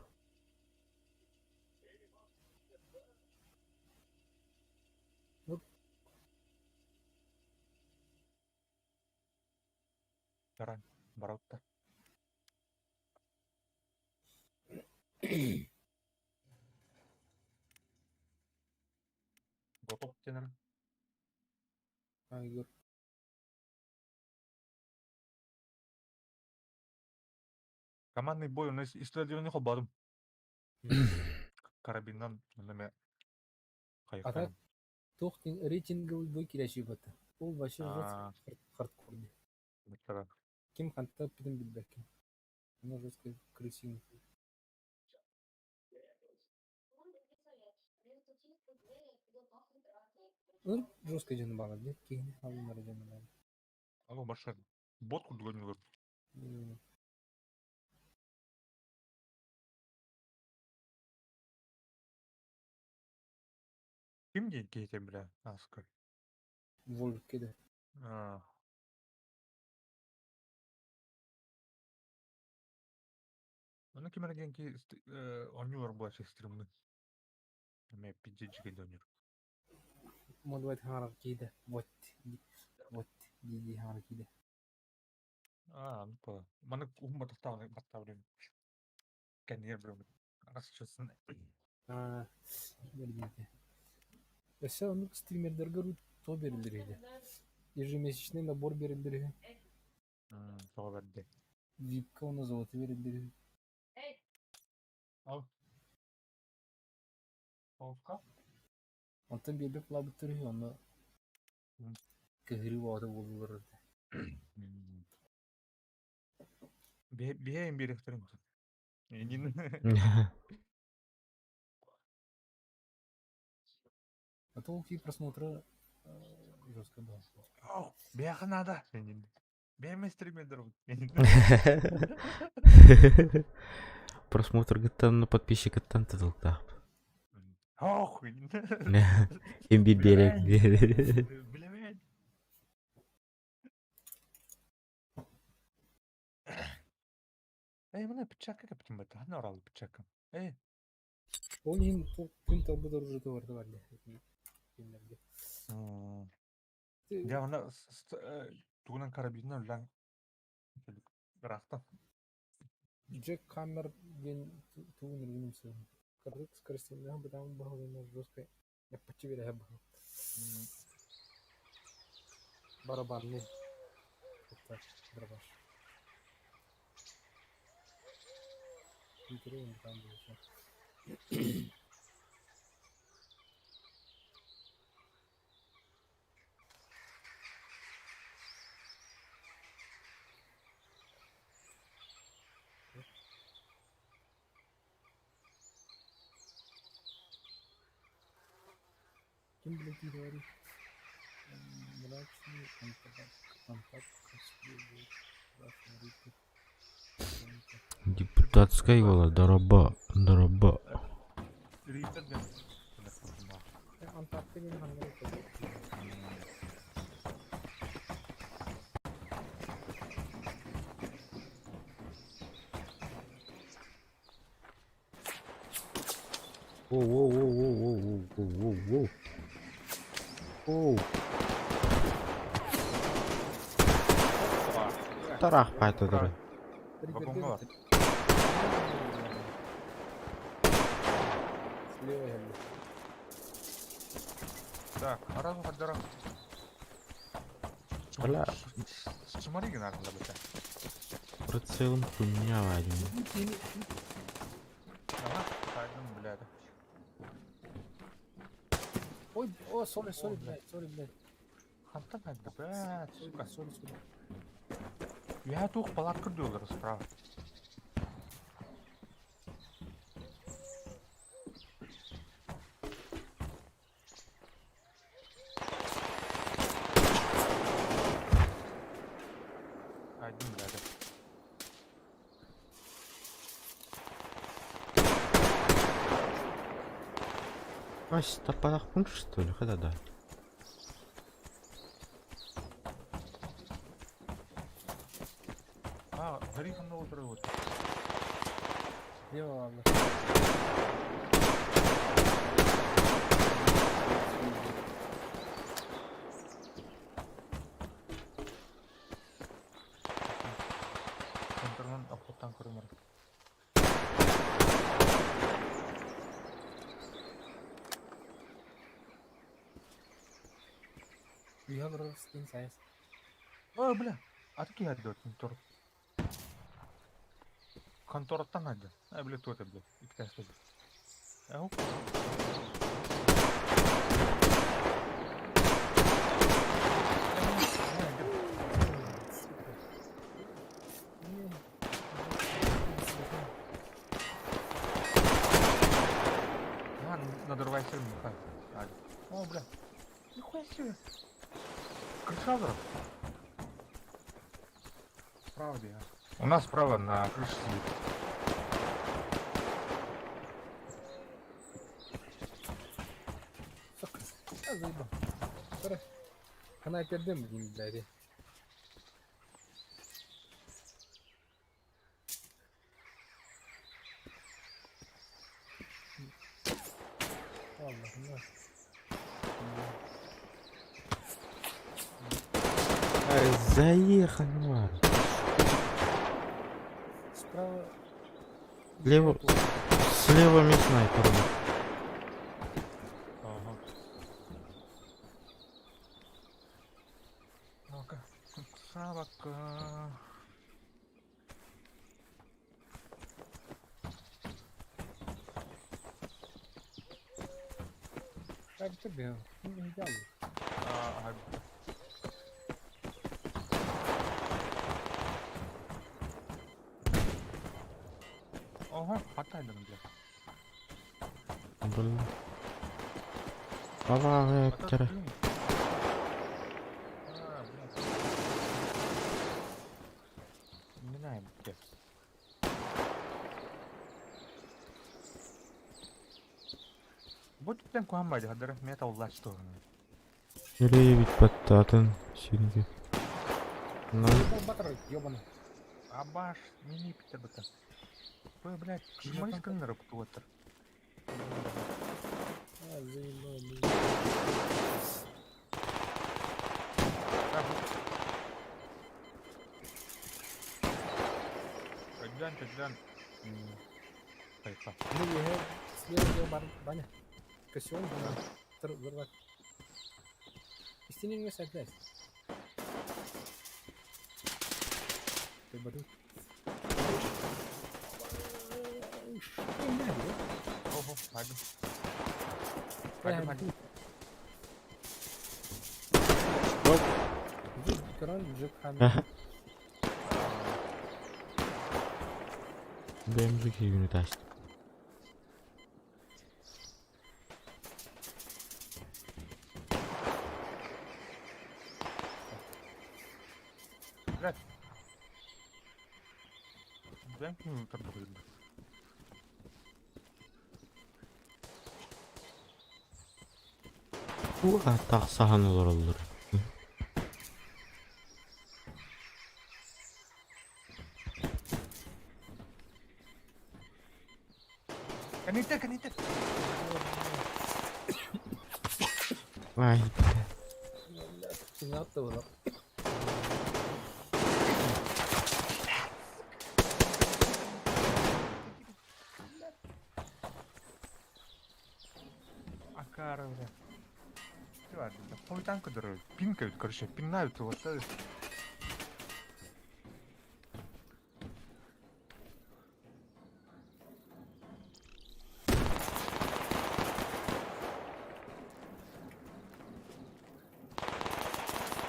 Таран. Баротта. Готов тенер. А, Егор. Командный бой у нас исследование хобадым. Карабиннан неме. А так, Тох рейтинговый бой кирәши бата. Ол вообще А. жестко хардкорный. Ким ханта пидем билбекин. Оно жестко крысиный. Ну, жестко жаны бала, нет, кейіне алынар жаны бала. Алло, баша. Бот кудгонилар. Ким день кейте, бля, Аскар? Волк кеде. А. Ону ким эрэ диэн ки оонньуулар буолааччы стримны. Эмиэ пиджиджигэ оонньуур. Модвайт хаҥарар киһитэ вот вот дии-дии хаҥарар киһитэ. Аа, ну по. Маны уһун батахтаабын баттаабын кэннигэр бырыммыт. Арасчысын. Аа, бэрдиитэ. Өссө оннук стримердэргэ урут то бериллэр үһү. Ежемесячный набор бериллэр үһү. Тоҕо бэрдэй. Випка уонна золото бериллэр үһү. Ал. Овка? Онтон биэрбэт булаабыттар үһү, онно кыһырыы боото буоллулар этэ. Биһэйин биэриэхтэрин Эйигин А то какие просмотры жестко было. Бэйэхэ наада. Бэйэм стримердер Просмотргыттан подписчикыттан тутулуктаах. Ох, Им биир биэрэг. Билэбин. Эй, мына печакка кэптим бата. Ханна орал печакка. Эй. Ол иһин күн талбыт оружиета барыта бар дии. Кинилэргэ. Дьэ, онно тугунан карабинынан үлэҥ ыраахтан. Джек Хаммер диэн тугун үргүнүм сыһын. Кырдык скоростеннаах бытаан баһылына жесткай эппаччы бирэһэ баһыл. Барабанный. Это дробаш. Интервью там было. Ким блядь не говорит? Мрачный Депутатскай уола дороба, дороба. Воу-воу-воу-воу-воу-воу-воу-воу. Оу. Тарах пайтадыры. Вагоҥҥа бар. Слева иһэллэр. Так, араас хардара. Бля. Смотри, генерал, быта. Прицелом хуйня один. Ага, хайдым, блядь. Ой, о, сори, сори, блядь, сори, блядь. Хантан хайда, блядь, сука. Сори, сори. Я тух палатка дулар справа. Один, блядь. Вась, таппатахпын что ли? Хата да. А, Гариф онно отыра вот. Слева ладно. Контролын обходтан көрүмөр. We have a skin size. О, бля. А ты киһи контор. Контороттан хайда. А, бля, кто это, бля? Икки Ау. Сука. Не. А, надорвайся, Михай. О, бля. Нихуя себе. Крыша Справа бега. У нас справа на крыше сидит. Сука. Я заебал. Сори. Снайпердем, блин, блядь. Бааллар. Ай, заехал, Марк. Справа. Слева, слева ми снайпер. Ага. Ну-ка. Савака. Как тебе? Ну, идеально. Ага. Ого, хватай да, блядь. Блин. Давай, А Эптера. как, блин? А, блядь. Не знаю, блядь. Вот прям куамбай, хадыр метал лачтор. Или ведь подтатын синьки. Ну, Батыр, ёбаный. Абаш, не питер быта. Ой, блядь, шмайс каннер кутуаттар. А, заебали. Чайдан, чайдан. Хайфа. Ну, я слева бар, баня. Кассион, взорвать. Истинный не опять. Ты борю. Ого, хайду. Хайду, хайду. Ага. БМЖ кигүнү таст. Блядь. Блядь, ну, там будет. Уа, тахсахан олор олор. Каните, каните. Ай, бля. Было. Акара, бля. Ладно, танка дорогой. Пинкают, короче, пинают его.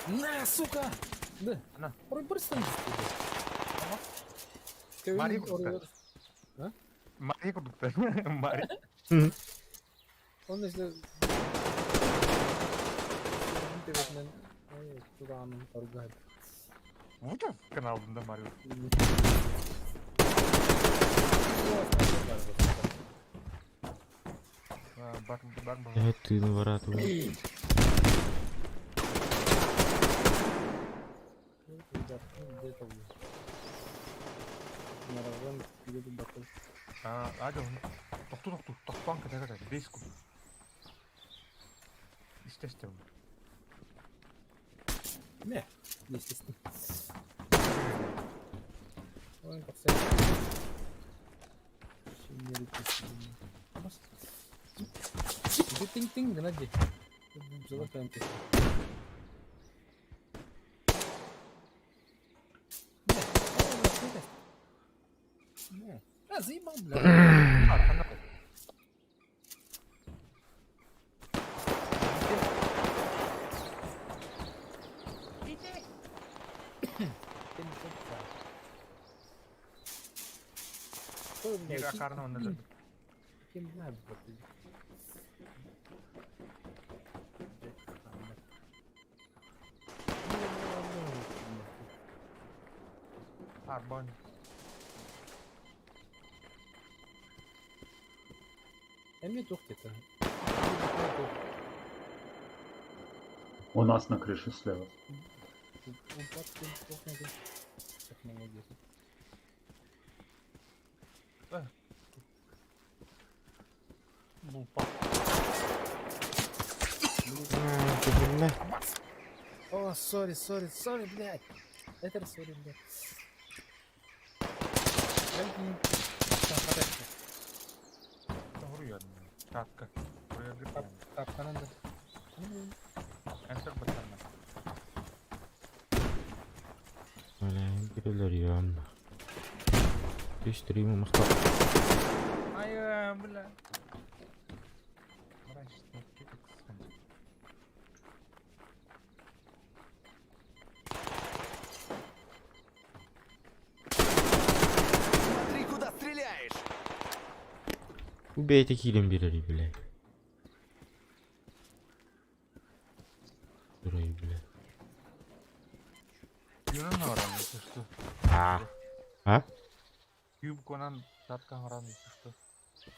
На, сука! Да. На. Брыстан. Мари курдук. Мари курдук. Мари. Он если... Вот канал да Марио. Бар бар бар. Я ты наворатываю. Где-то на район где-то батыл. А, адо. Тохту тохту, тохтуан ката ката, беску. Естественно. Не, естественно. Ой, как Тинг-тинг, Геннадий. Золотая Не. А, заебал, бля. Арбан. Эмми тухтит. У нас на крыше слева. Лупа. Бля. О, sorry, sorry, sorry, блядь. Это sorry, блядь. Катка. Капканан да. Enter баттарна. Бля, кирилер Үс стримы махтал. Ай, бля. Смотри, куда стреляешь! Убейте киирэн биэрэрий, бля. Дурай, бля. Юнан оран, если что. А? А? Юбконан таткан оран, если что.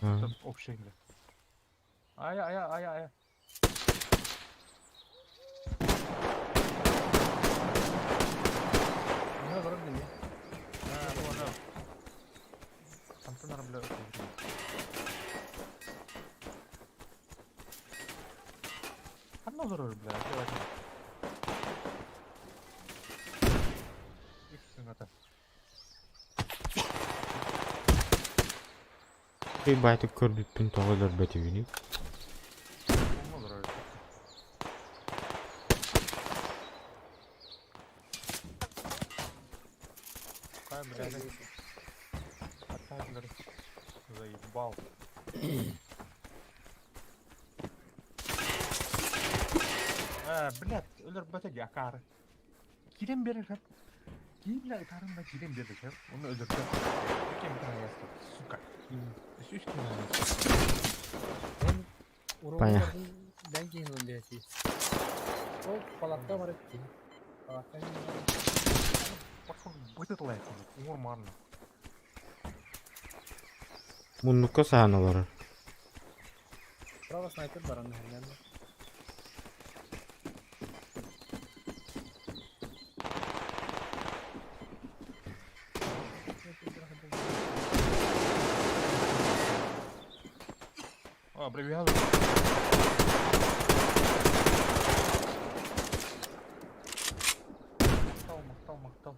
А. Это общая игра. Ай, ай, ай, ай. Ну, вроде не. А, вон, да. Антон, бля. Одно здоровье, бля, давай. Их это. Ебать, көрбүппүн тоҕо өлөрбөтүбүнүй? Одно здоровье. Какая, блядь, Опять, заебал. Э, блядь, өлөрбөтө акары. Кирен берер. Киимле ытарым да кирен берер. Оны өлөрдө. Кем ястı, сука. Үс ким Он урон Понятно. бен кейин блядь. Ол палатка бар этти. Палатка Пошел бытыт лайк, нормально. Муннукка саһан олорор. Право снайпер бар аны хәлләнде. А, бревял. Махтал, махтал, махтал.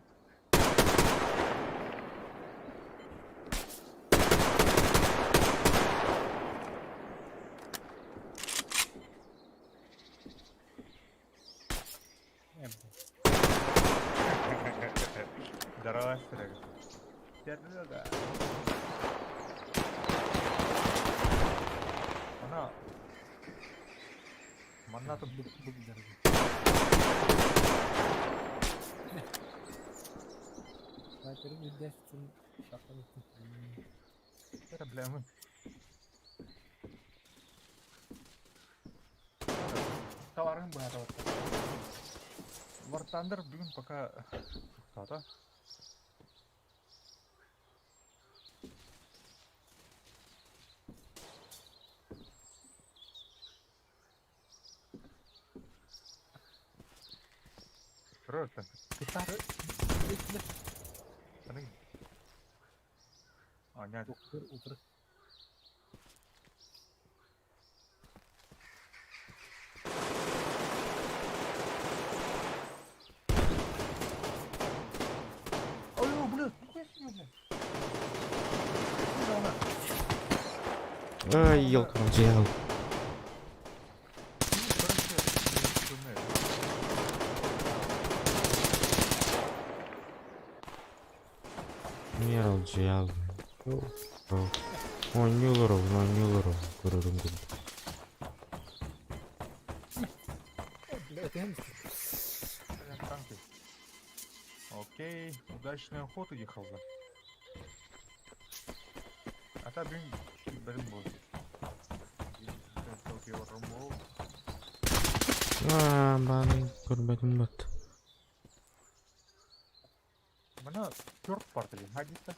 Здорово, Серега. Серега. Она... Манна тут Бык дорогой. Снайпер үрдәс өчен шаклап үттем. Проблемы. Товарым баар. War Thunder бүгүн пока тоқтады. Просто. А, нет. Доктор утыр. Ой, блядь, нихуя себе, блядь. Ай, елка, дьявол. Мерл дьявол. Онньуулар, онньуулар, көрөрүм курдук. Блядь, это Танки. Окей, удачной охоты ехал за. А та блин, блин был. Аа, баны көрбөтүм бат. Мына төрт бар деген, хадиста.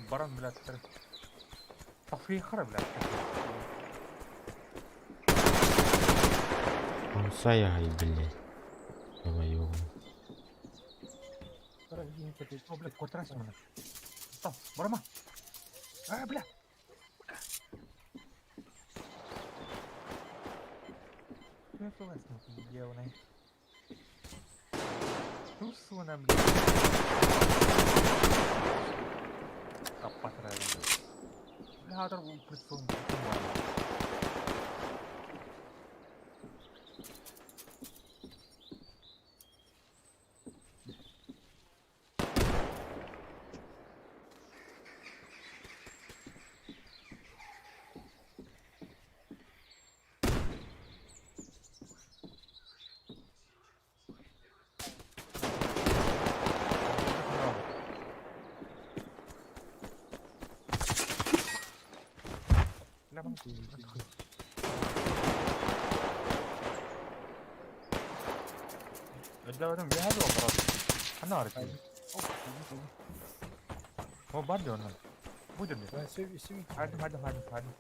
Баран, блядь, Тафрихара, блядь. Онсай ай, блядь. Давай его. О, блядь, квадрат мене. Там, барма. А, бля. Я колесно ділний. Тусуна, блядь. Капатра. Бля, там присун. Бля, вам Для этом я брат. Она арки. О, бардио она. Будет ли? Хадим, хадим, хадим, хадим.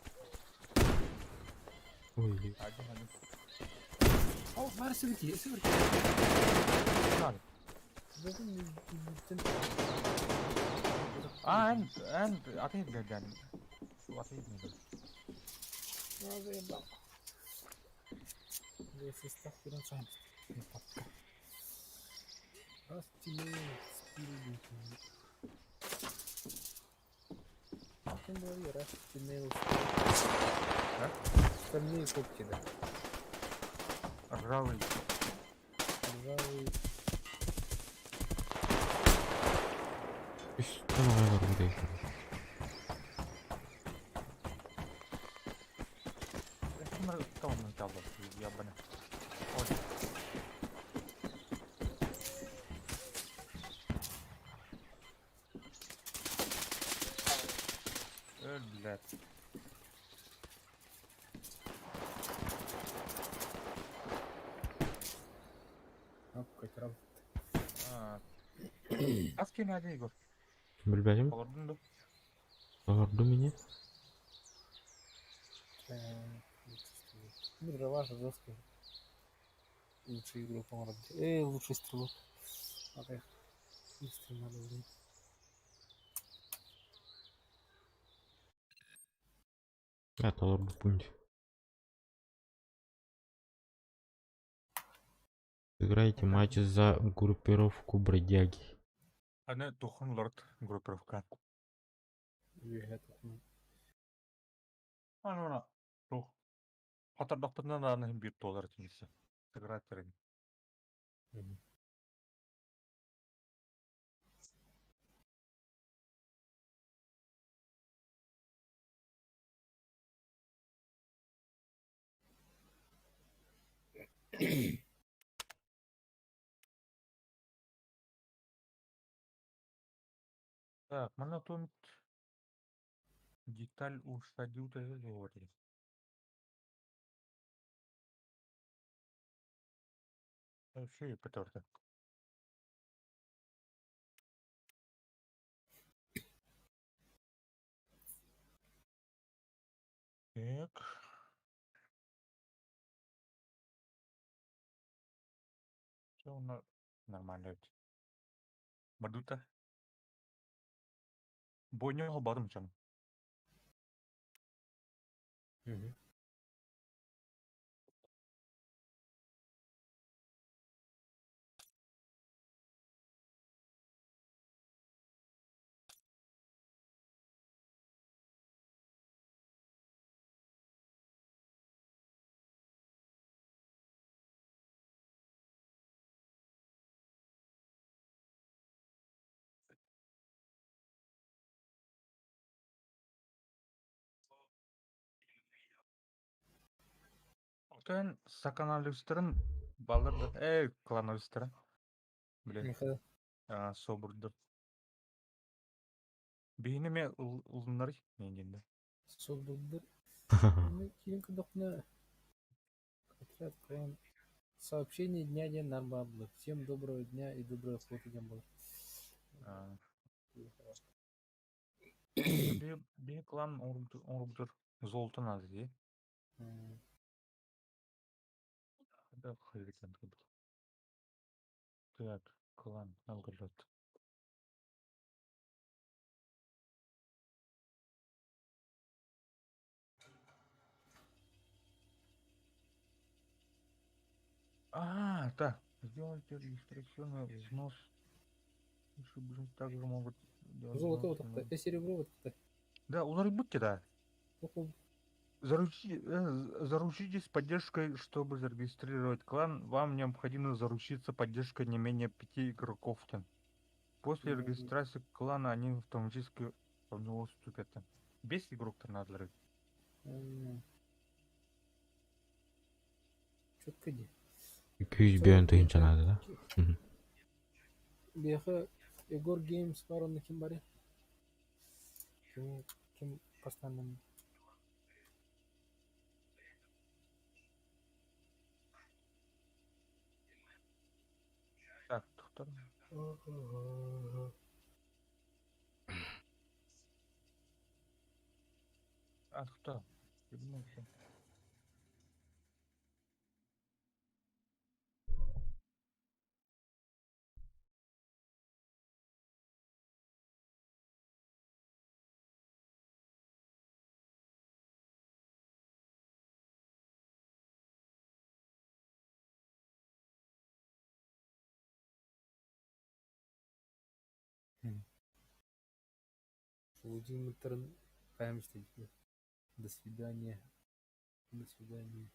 Ой, Хадим, хадим. О, var севити, севити. Надо. А, эн, эн, а ты блядь, Дани. А ты не Ну, заебал. Состав перенсам. Раз тебе спереди. Тем более, раз тебе Да? Стальные когти, да. Ржавый. Ржавые. Что надо Ебаный. Ой. Блядь. Апка, рав. А. Аски надо, Егор. Билбэтим. Олордун да. Олорду меня. Ну, дрова жесткая. Лучший игрок, по Эй, лучший стрелок. Ага. Быстро надо, блин. Это олорду пункт. Сыграйте матч за группировку бродяги. Аны тухон лорд группировка. Аны она. Тух. Хатардахпытынан аны бир доллар тиңиси. Сыграть терин. Так, монотон деталь усадил говорит. Вообще потерто. Так. Все у нас нормально. Бардута. Бойнього барымчан. Угу. Оттон саканалюстерин балырды. Эй, кланалюстерин. Блин, Михаил. собурду. Бейнеме улуннары менденде. Собурдур. Кийин кудохна. Отряд прям. Сообщение дня день нарбаблы. Всем доброго дня и доброй охоты день был. Би клан оңрубдур. Золото надо, ди. Да, хайвикен. Так, клан Алгород. А, да. Сделайте регистрационный взнос. Чтобы также могут делать Золото взносы вот это, серебро вот это. Да, уларыйбыт да. Заручитесь поддержкой, чтобы зарегистрировать клан, вам необходимо заручиться поддержкой не менее пяти игроков. После регистрации клана они автоматически в него вступят. Без игрок-то надо. Четко ди. 205 тыһыынча наада да? Биһиэхэ Егор Геймс бар онно ким барый? Ким, ким постоянно Так, доктор. А, кто? Ебнулся. Владимир Хайм До свидания. До свидания.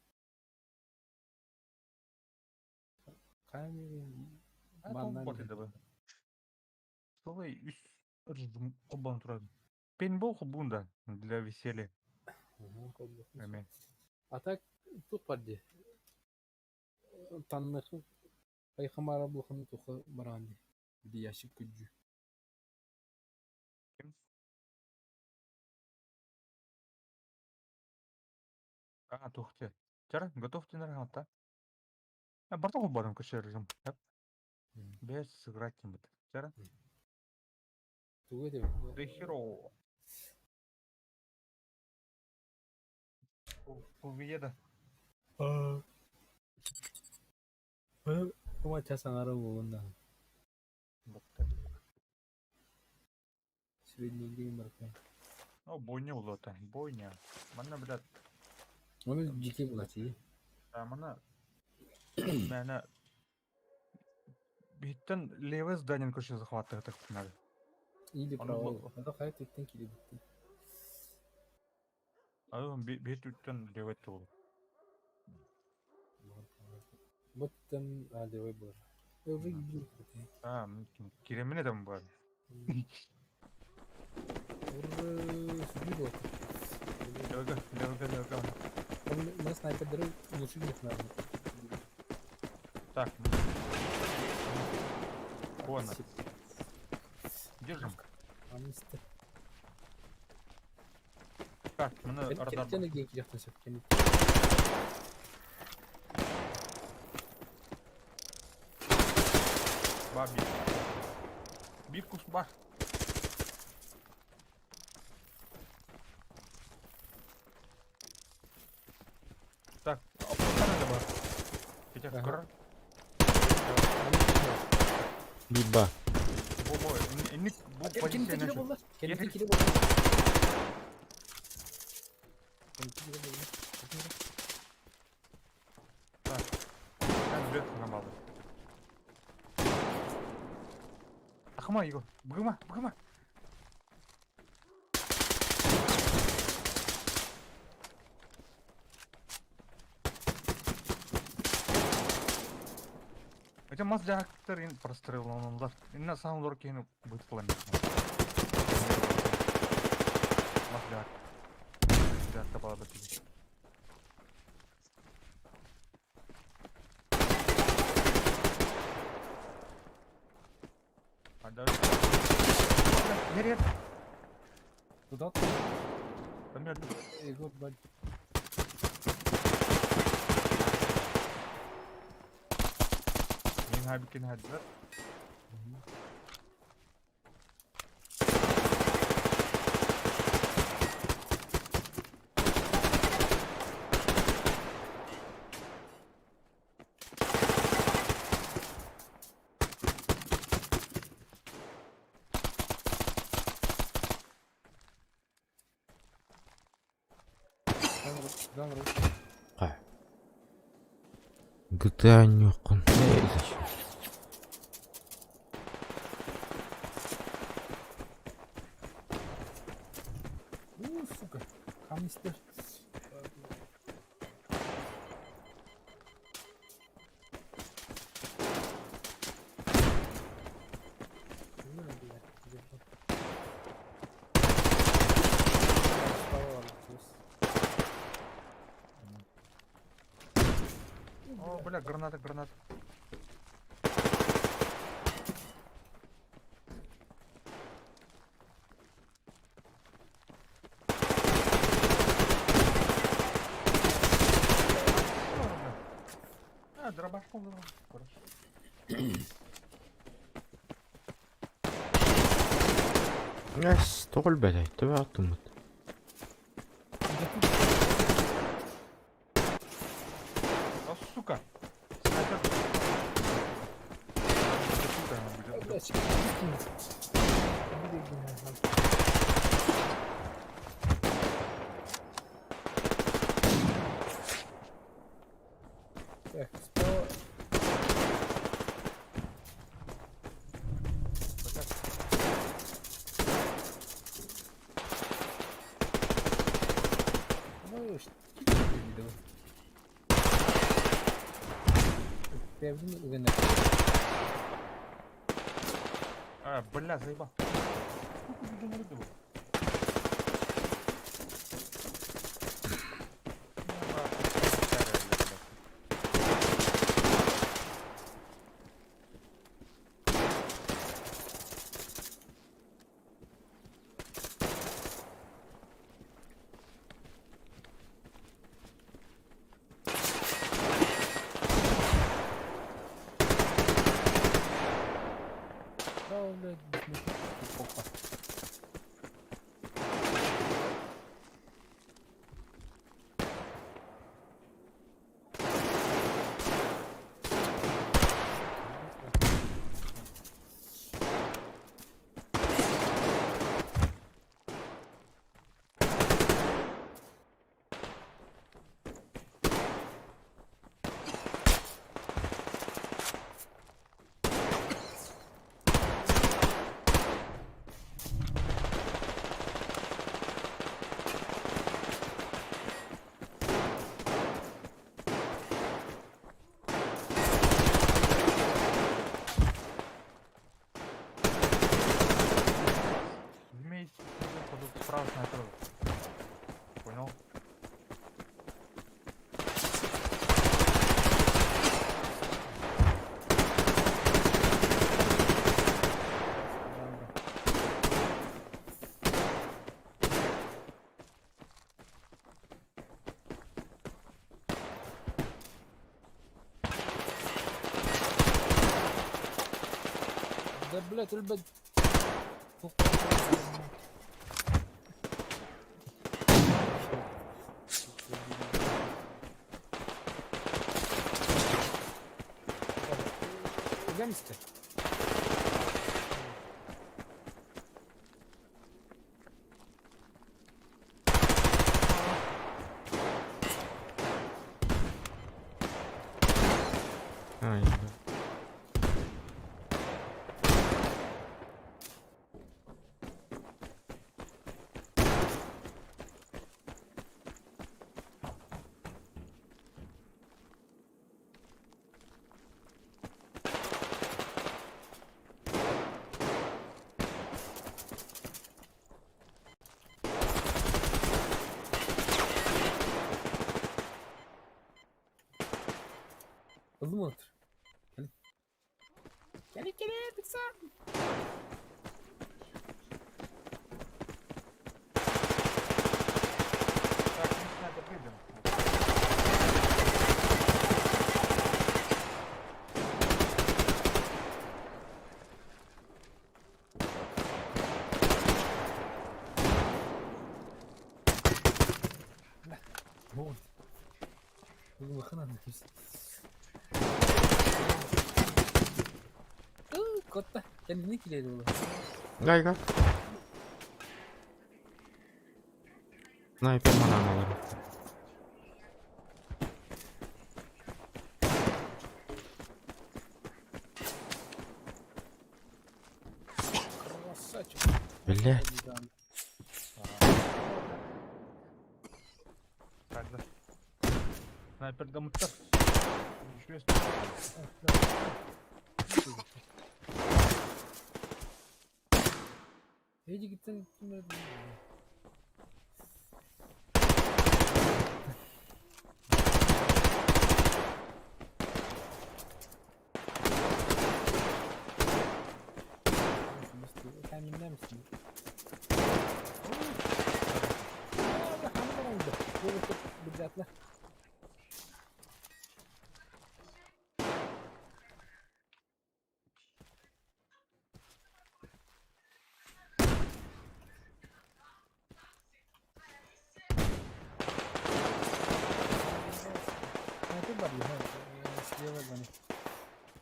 Хайм Манна. Пейнтбол бунда для веселья. А так тух барди. Танныхы хайхамара булханы туха баранди. Биди ящик күджү. А, тухте. Чара, готов ты наргата? А, бартол барым кошержим. Без сыграть им. Чара? Тугу деп. Да херово. Уведа. Кума саңары болуна. Средний геймер. О, бойня улота, бойня. Манна, блядь. Оны жеке болады. Да, мана. Мәне. Биттен левый здание көше захватывает так надо. Или право. Ада хайт иттен кире битти. А бит үттен левый тул. Вот там, а, левый бар. Уже гибил. А, киремене там бар. Ура, судьба. Лега, лега, лега. Там на снайпер лучше них надо. Так. Вон. Держим. Так, мы радар. Баби. Биркус бар. Так, а бар. Петя, ага. Биба. Бо-бо, ник бу позиция наша. Кенти кире болла. Так. Там сверху на баллы. Ахма, Егор, бгыма, бгыма. Хотя мас жактар ин прострелланылар. Инна самый лор кейин бытылан. Мас жак. Жак табала бытылы. А дальше. Нет, нет. Куда? Там я Егор, бать. Мин хабикин хаджар. Жанр. Хай. GTA оонньуоххун. Ээ, зачем? У, сука, хамстер. О, бля, граната, граната. А, дробашком, дробашком. Хорошо. Столь, блядь, ты атомат. А, сука! Снайпер. Сука, блядь. Так, справа. Ну, что ты видел? А, бля, заебал. Сколько людей не рыбы? Да, блядь, бессмысленно. Вместе справа снайпер. Понял? Да, блядь, ребят. Гамстер. А, я да. Hızlı mı atır? Gel. Gel gel tıksan. Так, мы снайпер выйдем. Ne oldu? Oğlum bakın anlatıyorsun. Kotta kendini kiledi oğlum. Гайга. Снайпер мананалар. Блять. Снайперга мыттар. Эдигиттэн ким эрэ Sen misin? Бюджетно. Слева гонит.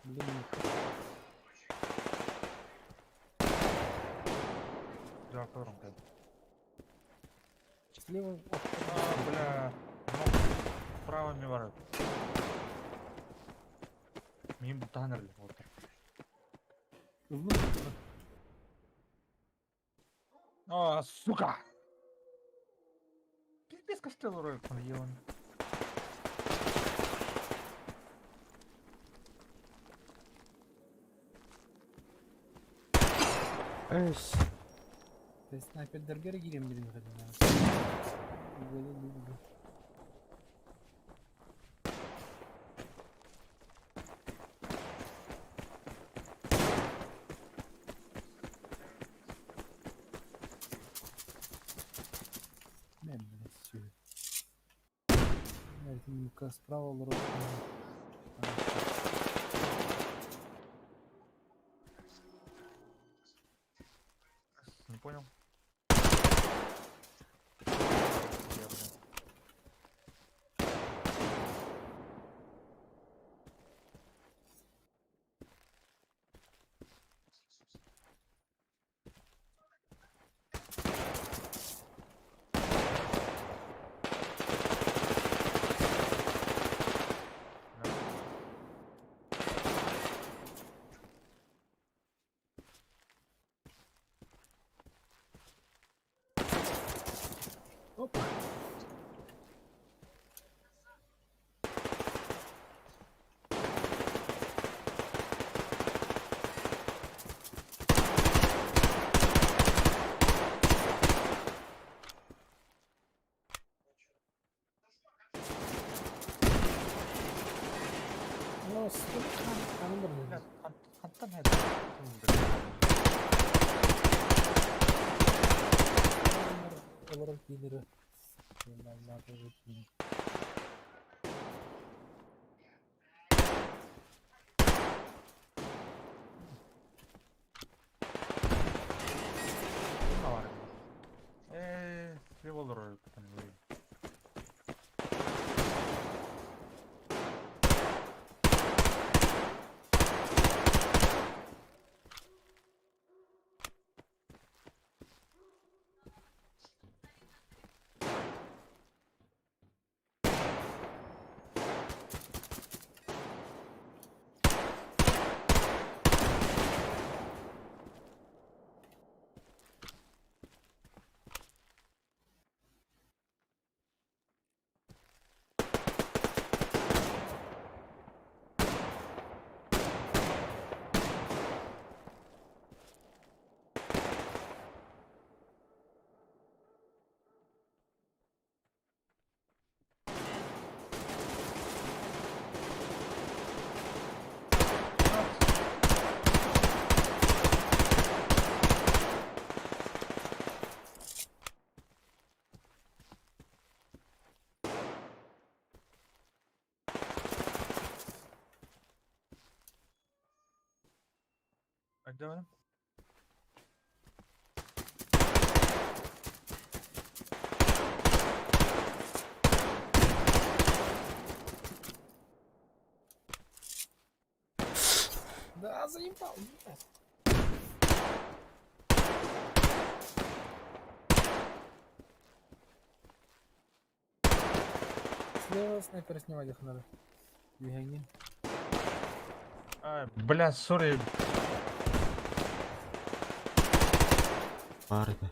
Блин. Да, втором, блядь. Слева. А, бля. Ну, справа мне ворот. Мимо таннерли, вот. Внутрь. А, сука! Пиздец, костел ролик он ел. Эс. То есть снайпердерге киирэн билин хатан. Не, блядь, всё. Это справа лорд. Не понял. Опа. Ну, сколько Хантан это. Олорон киинери. Киин. Револьвер там. Hadi. Да, заебал. Слева снайпера снимать их надо. Двигай. А, бля, сори. Баар этэ.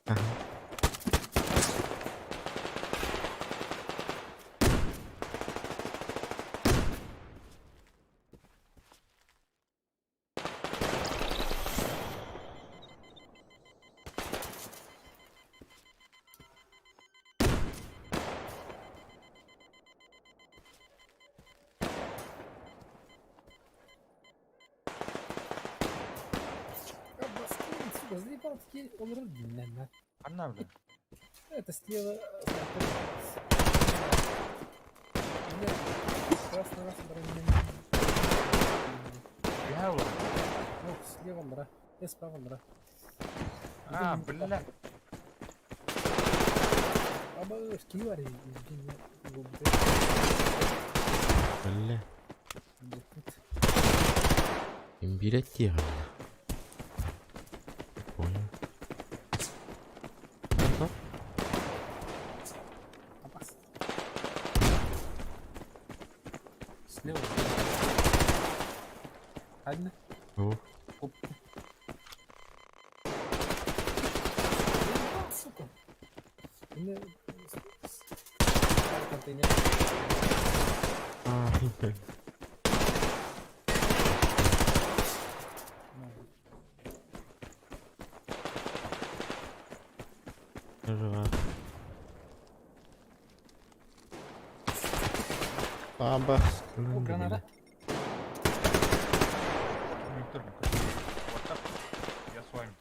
Аха. А, баскин, сука, заебал такие олорор диннэн. Ханна бля. Это слева. Нет, красный раз броня. Я вот. Ну, слева бра. Я справа бра. А, бля. Аба, кивари, Евгений, Бля. Имбиря. Понял. Что? Слева. Одна. О, Оп. Сука. Мне контейнер. А, жива. Баба. О, граната. Виктор, вот так. Я с вами.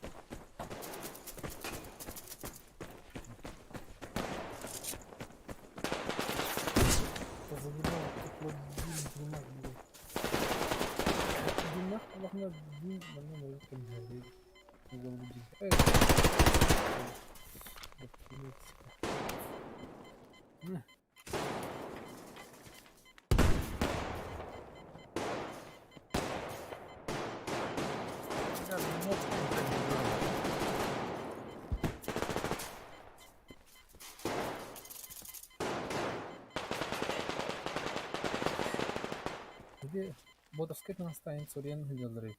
Это заебало, как дым, дымах, блядь. Дымах, Аллах, дым, на мне может там Эй. Вот, блядь, сука. На. Я мог, блядь, не знаю. Где бодовская настанет Сурен делали.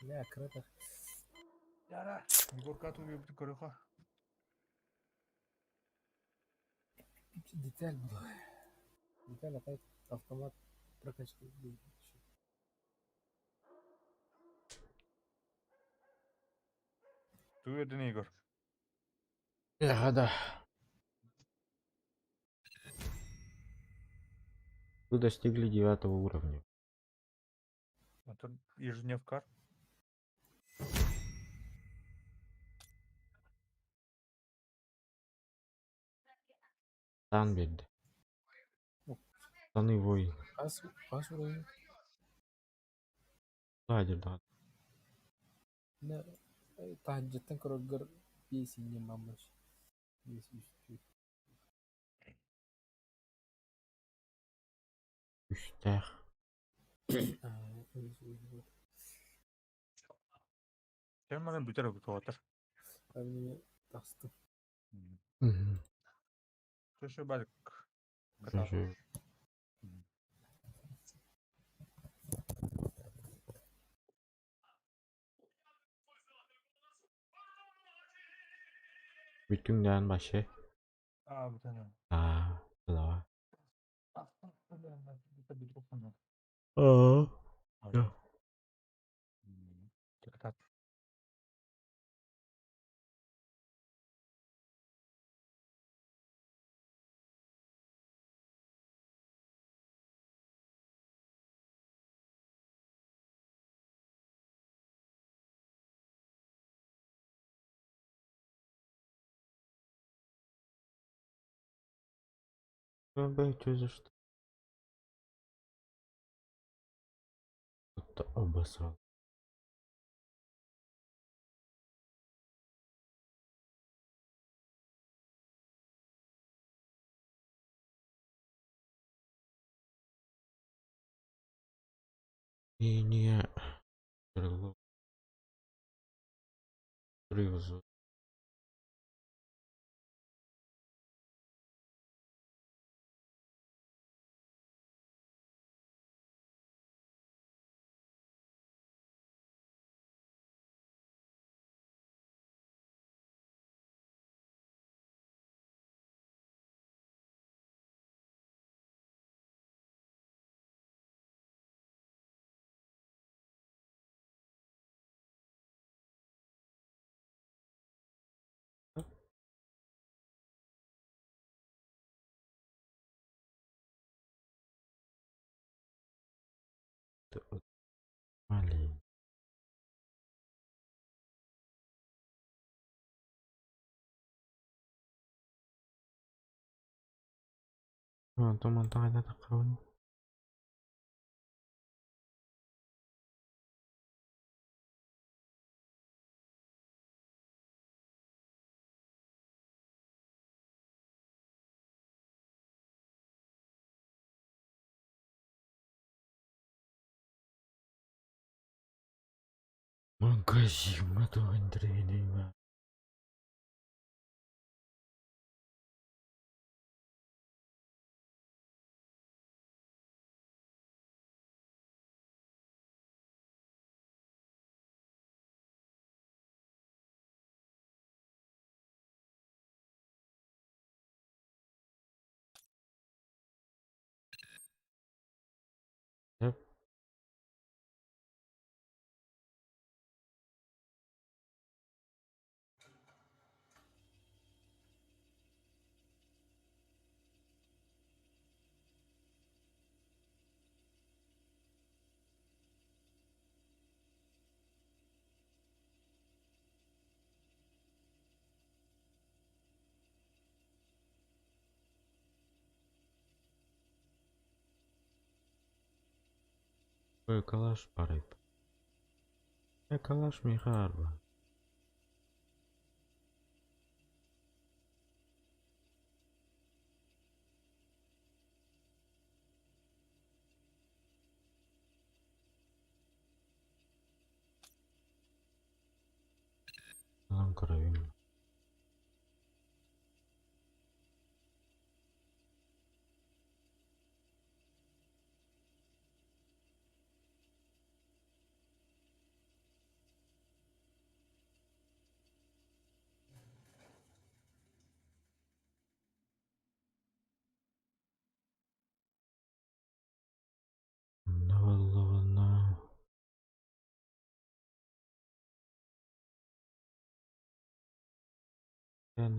Бля, круто. Егор Кату убил, корюха. Деталь была. Деталь опять автомат прокачка. Блин, ещё. Ты уверен, Егор? Да. Вы достигли 9-го уровня. А то ежедневка. Танбед. Штаны воин. Хас уровень. Да, да. На таһырдьаттан көрөргөр биэс инньэ маммаш. Биэс үс түөрт. Үстээх. Аа, үс, үс, үс. Сен маған бүтер өтіп Әмне тахсты. Мгм. Слушай, Барик. Слушай. Бүтүҥнээн башы. А, бүтәне. Аа, давай. Аа. Аа. Так. Б, что за что? Кто-то обосрал. Линия стрелок. Маленький. Онтон мантан хайда таххабын? Магазин туох интэриэһинэй. Сөп. Калаш баар. Калаш миэхэ баар. Ылан көрөбүн. Онно буоллаҕына эн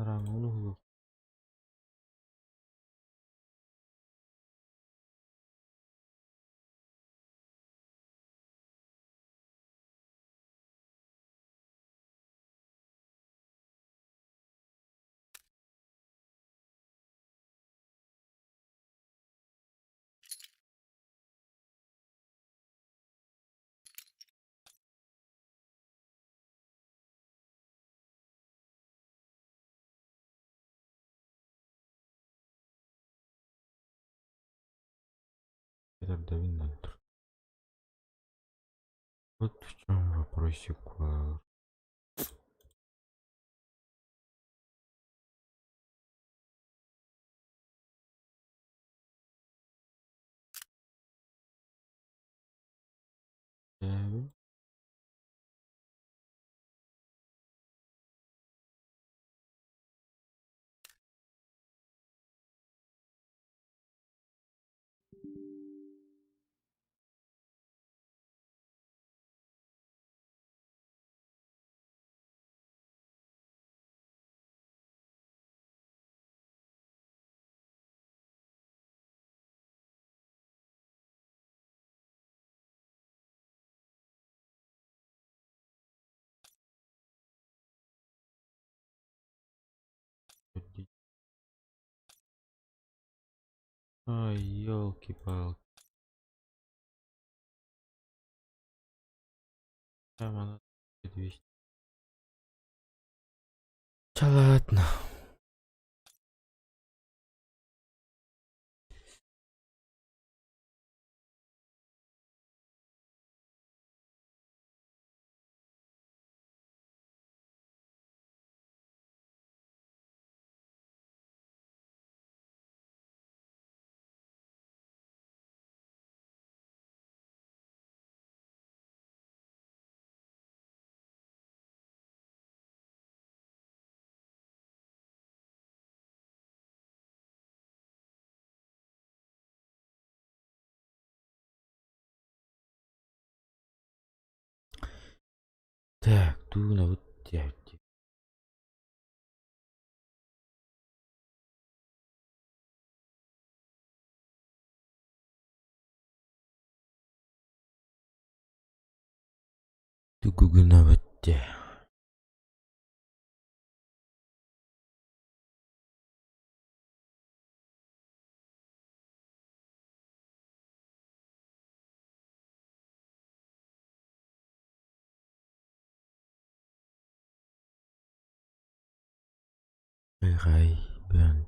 Тарда Вот в чем вопросик. Seven. Ай, елки-палки. Там она 200. Да ладно. Так, тугунабыт диэбит. Тугу гынабыт дии. Ай, бөөн.